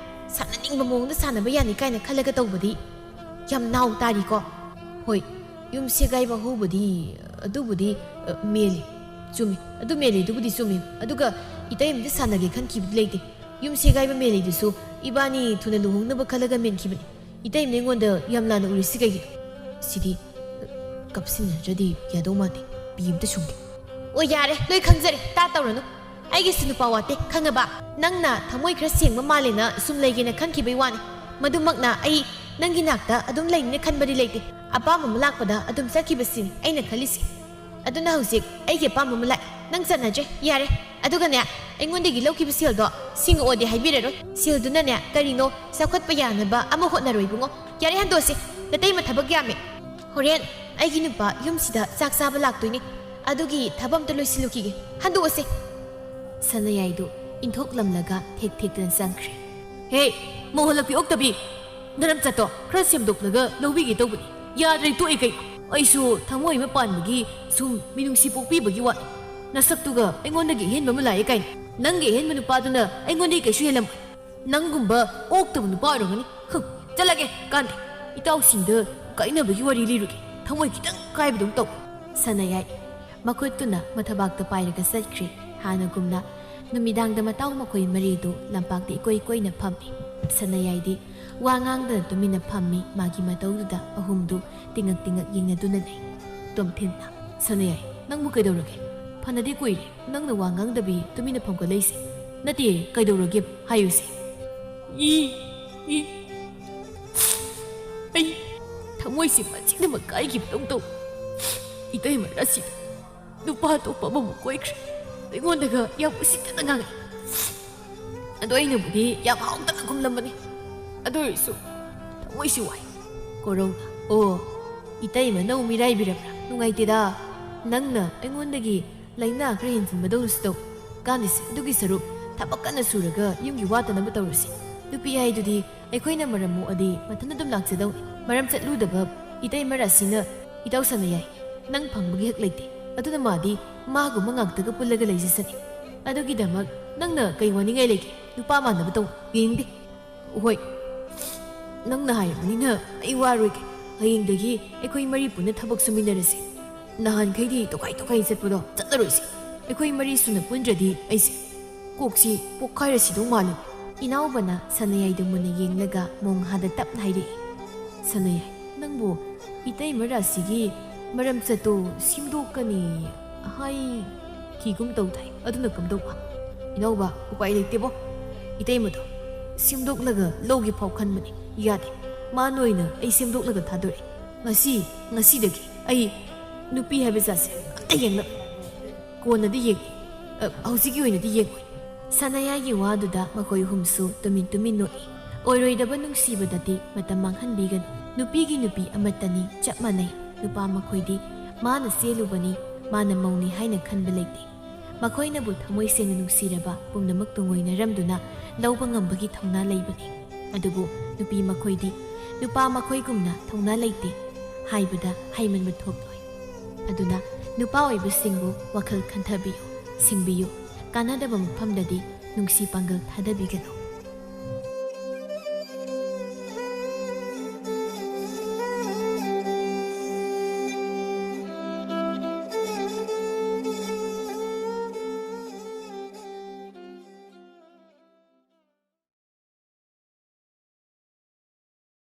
ꯁꯥꯟꯅꯅꯤꯡꯕ ꯃꯑꯣꯡꯗ ꯁꯥꯟꯅꯕ ꯌꯥꯅꯤ ꯀꯥꯏꯅ ꯈꯜꯂꯒ ꯇꯧꯕꯗꯤ ꯌꯥꯝ ꯅꯥꯎ ꯇꯥꯔꯤꯀꯣ꯫ ꯍꯣꯏ, ꯌꯨꯝ ꯁꯦꯒꯥꯏꯕ ꯍꯧꯕꯗꯤ, ꯑꯗꯨꯕꯨꯗꯤ, ꯑ, ꯃꯦꯜꯂꯤ꯫ ꯆꯨꯝꯃꯤ꯫ ꯑꯗꯨ ꯃꯦꯜꯂꯤ, ꯑꯗꯨꯕꯨꯗꯤ ꯆꯨꯝꯃꯤ꯫ ꯑꯗꯨꯒ ꯏꯇꯩꯃꯗꯤ ꯁꯥꯟꯅꯒꯦ ꯈꯟꯈꯤꯕꯗꯤ ꯂꯩꯇꯦ꯫ ꯌꯨꯝ ꯁꯦꯒꯥꯏꯕ ꯃꯦꯜꯂꯤꯗꯨꯁꯨ ꯏꯕꯥꯅꯤ ꯊꯨꯅ ꯂꯨꯍꯣꯡꯅꯕ ꯈꯜꯂꯒ ꯃꯦꯟꯈꯤꯕꯅꯤ꯫ ꯏꯇꯩꯃꯅ ꯑꯩꯉꯣꯟꯗ ꯌꯥꯝ ꯂꯥꯟꯅ ꯎꯔꯤꯁꯤ ꯀꯩꯒꯤꯅꯣ? ꯁꯤꯗꯤ, ꯑ, ꯀꯞꯁꯤꯟꯅꯗ꯭ꯔꯗꯤ ꯌꯥꯗꯧ ꯃꯥꯟꯗꯦ꯫ ꯄꯤ ꯑꯝꯇ ꯁꯨꯝꯒꯦ꯫ ꯑꯣ, ꯌꯥꯔꯦ, ꯂꯣꯏ ꯈꯪꯖꯔꯦ, ꯇꯥ ꯇꯧꯔꯅꯨ꯫ ꯑꯩꯒꯤꯁꯨ ꯅꯨꯄꯥ ꯋꯥꯠꯇꯦ, ꯈꯪꯉꯕ? ꯅꯪꯅ ꯊꯃꯣꯏ ꯈꯔ ꯁꯦꯡꯕ ꯃꯥꯜꯂꯦꯅ ꯁꯨꯝ ꯂꯩꯒꯦꯅ ꯈꯟꯈꯤꯕꯩ ꯋꯥꯅꯤ꯫ ꯃꯗꯨꯃꯛꯅ ꯑꯩ ꯅꯪꯒꯤ ꯅꯥꯛꯇ ꯑꯗꯨꯝ ꯂꯩꯅꯤꯅ ꯈꯟꯕꯗꯤ ꯂꯩꯇꯦ꯫ ꯑꯄꯥꯝꯕ ꯑꯃ ꯂꯥꯛꯄꯗ ꯑꯗꯨꯝ ꯆꯠꯈꯤꯕꯁꯤꯅꯤ ꯑꯩꯅ ꯈꯜꯂꯤꯁꯦ꯫ ꯑꯗꯨꯅ ꯍꯧꯖꯤꯛ ꯑꯩꯒꯤ ꯑꯄꯥꯝꯕ ꯑꯃ ꯂꯥꯛꯑꯦ꯫ ꯅꯪ ꯆꯠꯅꯗ꯭ꯔꯦ, ꯌꯥꯔꯦ꯫ ꯑꯗꯨꯒꯅꯦ, ꯑꯩꯉꯣꯟꯗꯒꯤ ꯂꯧꯈꯤꯕ ꯁꯦꯜꯗꯣ ꯁꯤꯡꯉꯛꯑꯣꯗꯤ ꯍꯥꯏꯕꯤꯔꯔꯣꯏ꯫ ꯁꯦꯜꯗꯨꯅꯅꯦ, ꯀꯔꯤꯅꯣ ꯆꯥꯎꯈꯠꯄ ꯌꯥꯅꯕ ꯑꯃ ꯍꯣꯠꯅꯔꯣ ꯏꯕꯨꯡꯉꯣ꯫ ꯌꯥꯔꯦ, ꯍꯟꯗꯣꯛꯑꯁꯤ꯫ ꯅꯇꯩꯃ ꯊꯕꯛ ꯌꯥꯝꯃꯦ꯫ ꯍꯣꯔꯦꯟ ꯑꯩꯒꯤ ꯅꯨꯄꯥ ꯌꯨꯝꯁꯤꯗ ꯆꯥꯛ ꯆꯥꯕ ꯂꯥꯛꯇꯣꯏꯅꯦ꯫ ꯑꯗꯨꯒꯤ ꯊꯕꯛ ꯑꯝꯇ ꯂꯣꯏꯁꯤꯜꯂꯨꯈꯤꯒꯦ꯫ ꯍꯟꯗꯣꯛꯑꯁꯤ꯫ ꯁꯅꯥꯌꯥꯏꯗꯨ ꯏꯟꯊꯣꯛꯂꯝꯂꯒ ꯊꯦꯛ ꯊꯦꯛꯇꯅ ꯆꯪꯈ꯭ꯔꯦ꯫ ꯍꯦ, ꯃꯣꯍꯣꯜꯂꯛꯄꯤ ꯑꯣꯛꯇꯕꯤ! ꯅꯔꯝ ꯆꯠꯇꯣ ꯈꯔ ꯁꯦꯝꯗꯣꯛꯂꯒ ꯂꯧꯕꯤꯒꯦ ꯇꯧꯕꯅꯤ꯫ ꯌꯥꯗ꯭ꯔꯦ, ꯇꯣꯛꯑꯦ ꯀꯩꯅꯣ꯫ ꯑꯩꯁꯨ ꯊꯃꯣꯏ ꯑꯃ ꯄꯥꯟꯕꯒꯤ ꯁꯨꯝ ꯃꯤꯅꯨꯡꯁꯤ ꯄꯣꯛꯄꯤꯕꯒꯤ ꯋꯥꯅꯤ꯫ ꯅꯁꯛꯇꯨꯒ ꯑꯩꯉꯣꯟꯗꯒꯤ ꯑꯍꯦꯟꯕ ꯑꯃ ꯂꯥꯛꯑꯦ ꯀꯥꯏꯅ꯫ ꯅꯪꯒꯤ ꯑꯍꯦꯟꯕ ꯅꯨꯄꯥꯗꯨꯅ ꯑꯩꯉꯣꯟꯗꯒꯤ ꯀꯩꯁꯨ ꯍꯦꯜꯂꯝꯃꯣꯏ꯫ ꯅꯪꯒꯨꯝꯕ ꯑꯣꯛꯇꯕ ꯅꯨꯄꯥ ꯑꯣꯏꯔꯝꯒꯅꯤ꯫ ꯍꯨꯝ, ꯆꯠꯂꯒꯦ, ꯀꯥꯟꯗꯦ꯫ ꯏꯇꯥꯎꯁꯤꯡꯗ ꯀꯥꯏꯅꯕꯒꯤ ꯋꯥꯔꯤ ꯂꯤꯔꯨꯒꯦ꯫ ꯊꯃꯣꯏ ꯈꯤꯇꯪ ꯀꯥꯏꯕꯗꯧ ꯇꯧ꯫ ꯁꯅꯥꯌꯥꯏ ꯃꯈꯨꯠꯇꯨꯅ ꯃꯊꯕꯥꯛꯇ ꯄꯥꯏꯔꯒ ꯆꯠꯈ꯭ꯔꯦ꯫ ꯍꯥꯟꯅꯒꯨꯝꯅ ꯅꯨꯃꯤꯗꯥꯡꯗ ꯃꯇꯥꯎ ꯃꯈꯣꯏ ꯃꯔꯤꯗꯨ ꯂꯝꯄꯥꯛꯇ ꯏꯀꯣꯏ ꯀꯣꯏꯅ ꯐꯝꯃꯤ꯫ ꯁꯅꯥꯌꯥꯏꯗꯤ ꯋꯥ ꯉꯥꯡꯗꯅ ꯇꯨꯃꯤꯟꯅ ꯐꯝꯃꯤ꯫ ꯃꯥꯒꯤ ꯃꯇꯧꯗꯨꯗ ꯑꯍꯨꯝꯗꯨ ꯇꯤꯉꯛ ꯇꯤꯉꯛ ꯌꯦꯡꯅꯗꯨꯅ ꯂꯩ꯫ ꯇꯣꯝꯊꯤꯟꯅ, "ꯁꯅꯥꯌꯥꯏ, ꯅꯪꯕꯨ ꯀꯩꯗꯧꯔꯒꯦ? ꯐꯅꯗꯤ ꯀꯨꯏꯔꯦ ꯅꯪꯅ ꯋꯥ ꯉꯥꯡꯗꯕꯤ ꯇꯨꯃꯤꯟꯅ ꯐꯝꯒꯠꯂꯛꯏꯁꯦ꯫ ꯅꯠꯇꯦ, ꯀꯩꯗꯧꯔꯒꯦ? ꯍꯥꯏꯌꯨꯁꯦ꯫" ꯏ, ꯏ, ꯑꯩ ꯊꯃꯣꯏꯁꯦ ꯃꯆꯦꯠ ꯑꯃ ꯀꯥꯏꯈꯤꯕꯗꯧ ꯇꯧ꯫ ꯏꯇꯩꯃ ꯔꯥꯁꯤꯗ ꯅꯨꯄꯥ ꯑꯇꯣꯞꯄ ꯑꯃꯃꯨꯛ ꯀꯣꯏꯈ꯭ꯔꯦ꯫ ꯑꯩꯉꯣꯟꯗꯒ ꯌꯥꯝ ꯎꯁꯤꯠꯇꯅ ꯉꯥꯡꯉꯛꯏ꯫ ꯑꯗꯣ ꯑꯩꯅꯕꯨꯗꯤ ꯌꯥꯝ ꯍꯥꯎꯇꯅ ꯈꯨꯝꯂꯝꯕꯅꯤ꯫ ꯑꯗꯨ ꯑꯣꯏꯔꯁꯨ ꯊꯃꯣꯏꯁꯤ ꯋꯥꯏ꯫ ꯀꯣꯔꯧꯅ, "ꯑꯣ, ꯏꯇꯩꯃꯅ ꯑꯃꯨꯛ ꯃꯤꯔꯥꯏꯕꯤꯔꯕ꯭ꯔꯥ? ꯅꯨꯡꯉꯥꯏꯇꯦꯗ꯫ ꯅꯪꯅ ꯑꯩꯉꯣꯟꯗꯒꯤ ꯂꯥꯏꯅꯥ ꯈꯔ ꯍꯦꯟꯖꯤꯟꯕꯗꯧꯅꯁꯨ ꯇꯧ꯫ ꯀꯥꯟꯗꯦꯁꯦ, ꯑꯗꯨꯒꯤ ꯁꯔꯨꯛ ꯊꯕꯛ ꯀꯟꯅ ꯁꯨꯔꯒ ꯌꯨꯝꯒꯤ ꯋꯥꯠꯇꯅꯕ ꯇꯧꯔꯁꯤ꯫ ꯅꯨꯄꯤ ꯍꯥꯏꯗꯨꯗꯤ ꯑꯩꯈꯣꯏꯅ ꯃꯔꯝ ꯃꯣꯛꯑꯗꯤ ꯃꯊꯟꯇ ꯑꯗꯨꯝ ꯂꯥꯛꯆꯗꯧꯅꯤ꯫ ꯃꯔꯝ ꯆꯠꯂꯨꯗꯕ ꯏꯇꯩꯃ ꯔꯥꯁꯤꯅ ꯏꯇꯥꯎ ꯁꯥꯟꯅ ꯌꯥꯏ꯫ ꯅꯪ ꯐꯪꯕꯒꯤ ꯍꯛ ꯂꯩꯇꯦ꯫ ꯑꯗꯨꯅ ꯃꯥꯗꯤ ꯃꯥꯒꯨꯝꯕ ꯉꯥꯛꯇꯒ ꯄꯨꯜꯂꯒ ꯂꯩꯖꯁꯅꯤ꯫ ꯑꯗꯨꯒꯤꯗꯃꯛ ꯅꯪꯅ ꯀꯩ ꯋꯥꯅꯤꯡꯉꯥꯏ ꯂꯩꯒꯦ? ꯅꯨꯄꯥ ꯃꯥꯟꯅꯕ ꯇꯧ꯫ ꯌꯦꯡꯅꯤꯡꯗꯦ꯫" "ꯍꯣꯏ, ꯅꯪꯅ ꯍꯥꯏꯔꯕꯅꯤꯅ ꯑꯩ ꯋꯥꯔꯣꯏꯒꯦ꯫ ꯍꯌꯦꯡꯗꯒꯤ ꯑꯩꯈꯣꯏ ꯃꯔꯤ ꯄꯨꯟꯅ ꯊꯕꯛ ꯁꯨꯃꯤꯟꯅꯔꯁꯤ꯫ ꯅꯍꯥꯟꯈꯩꯗꯤ ꯇꯣꯈꯥꯏ ꯇꯣꯈꯥꯏ ꯆꯠꯄꯗꯣ ꯆꯠꯂꯔꯣꯏꯁꯤ꯫ ꯑꯩꯈꯣꯏ ꯃꯔꯤ ꯁꯨꯅ ꯄꯨꯟꯗ꯭ꯔꯗꯤ ꯑꯩꯁꯦ ꯀꯣꯛꯁꯤ ꯄꯣꯛꯈꯥꯏꯔ ꯁꯤꯗꯧ ꯃꯥꯜꯂꯦ꯫" ꯏꯅꯥꯎꯕꯅ ꯁꯅꯥꯌꯥꯏꯗ ꯃꯨꯟꯅ ꯌꯦꯡꯂꯒ ꯃꯣꯡꯍꯥꯗ ꯇꯞꯅ ꯍꯥꯏꯔꯛꯏ꯫ "ꯁꯅꯥꯌꯥꯏ, ꯅꯪꯕꯨ ꯏꯇꯩꯃ ꯔꯥꯁꯤꯒꯤ ꯃꯔꯝꯆꯠꯇꯣ ꯁꯦꯝꯗꯣꯛꯀꯅꯤ ꯍꯥꯏꯈꯤꯒꯨꯝ ꯇꯧꯗꯥꯏ? ꯑꯗꯨꯅ ꯀꯝꯗꯧꯕ? ꯏꯅꯥꯎꯕ, ꯎꯄꯥꯏ ꯂꯩꯇꯦꯕꯣ꯫ ꯏꯇꯩꯃꯗꯣ ꯁꯦꯝꯗꯣꯛꯂꯒ ꯂꯧꯒꯦ ꯐꯥꯎ ꯈꯟꯕꯅꯤ꯫ ꯌꯥꯗꯦ꯫ ꯃꯥ ꯅꯣꯏꯅ ꯑꯩ ꯁꯦꯝꯗꯣꯛꯂꯒ ꯊꯥꯗꯣꯔꯛꯑꯦ꯫ ꯉꯁꯤ, ꯉꯁꯤꯗꯒꯤ ꯑꯩ ꯅꯨꯄꯤ ꯍꯥꯏꯕ ꯖꯥꯠꯁꯦ ꯑꯝꯇ ꯌꯦꯡꯂꯛ-, ꯀꯣꯟꯅꯗꯤ ꯌꯦꯡꯒꯦ꯫ ꯑ, ꯍꯧꯖꯤꯛꯀꯤ ꯑꯣꯏꯅꯗꯤ ꯌꯦꯡꯉꯣꯏ꯫ ꯁꯅꯥꯌꯥꯏꯒꯤ ꯋꯥꯗꯨꯗ ꯃꯈꯣꯏ ꯑꯍꯨꯝꯁꯨ ꯇꯨꯃꯤꯟ ꯇꯨꯃꯤꯟ ꯅꯣꯛꯏ꯫ ꯑꯣꯏꯔꯣꯏꯗꯕ ꯅꯨꯡꯁꯤꯕꯗꯗꯤ ꯃꯇꯝ ꯃꯥꯡꯍꯟꯕꯤꯒꯅꯨ꯫ ꯅꯨꯄꯤꯒꯤ ꯅꯨꯄꯤ ꯑꯃꯠꯇꯅꯤ, ꯆꯞ ꯃꯥꯟꯅꯩ꯫ ꯅꯨꯄꯥ ꯃꯈꯣꯏꯗꯤ ꯃꯥꯅ ꯆꯦꯜꯂꯨꯕꯅꯤ, ꯃꯥꯅ ꯃꯧꯅꯤ ꯍꯥꯏꯅ ꯈꯟꯕ ꯂꯩꯇꯦ꯫ ꯃꯈꯣꯏꯅꯕꯨ ꯊꯃꯣꯏ ꯁꯦꯡꯅ ꯅꯨꯡꯁꯤꯔꯕ ꯄꯨꯝꯅꯃꯛ ꯇꯨꯡꯑꯣꯏꯅꯔꯝꯗꯨꯅ ꯂꯧꯕ ꯉꯝꯕꯒꯤ ꯊꯧꯅꯥ ꯂꯩꯕꯅꯤ꯫ ꯑꯗꯨꯕꯨ ꯅꯨꯄꯤ ꯃꯈꯣꯏꯗꯤ ꯅꯨꯄꯥ ꯃꯈꯣꯏꯒꯨꯝꯅ ꯊꯧꯅꯥ ꯂꯩꯇꯦ ꯍꯥꯏꯕꯗ ꯍꯩꯃꯟꯕ ꯊꯣꯛꯂꯣꯏ꯫ ꯑꯗꯨꯅ ꯅꯨꯄꯥ ꯑꯣꯏꯕꯁꯤꯡꯕꯨ ꯋꯥꯈꯜ ꯈꯟꯊꯕꯤꯌꯨ, ꯁꯤꯡꯕꯤꯌꯨ, ꯀꯥꯟꯅꯗꯕ ꯃꯐꯝꯗꯗꯤ ꯅꯨꯡꯁꯤ ꯄꯥꯡꯒꯜ ꯊꯥꯗꯕꯤꯒꯅꯨ꯫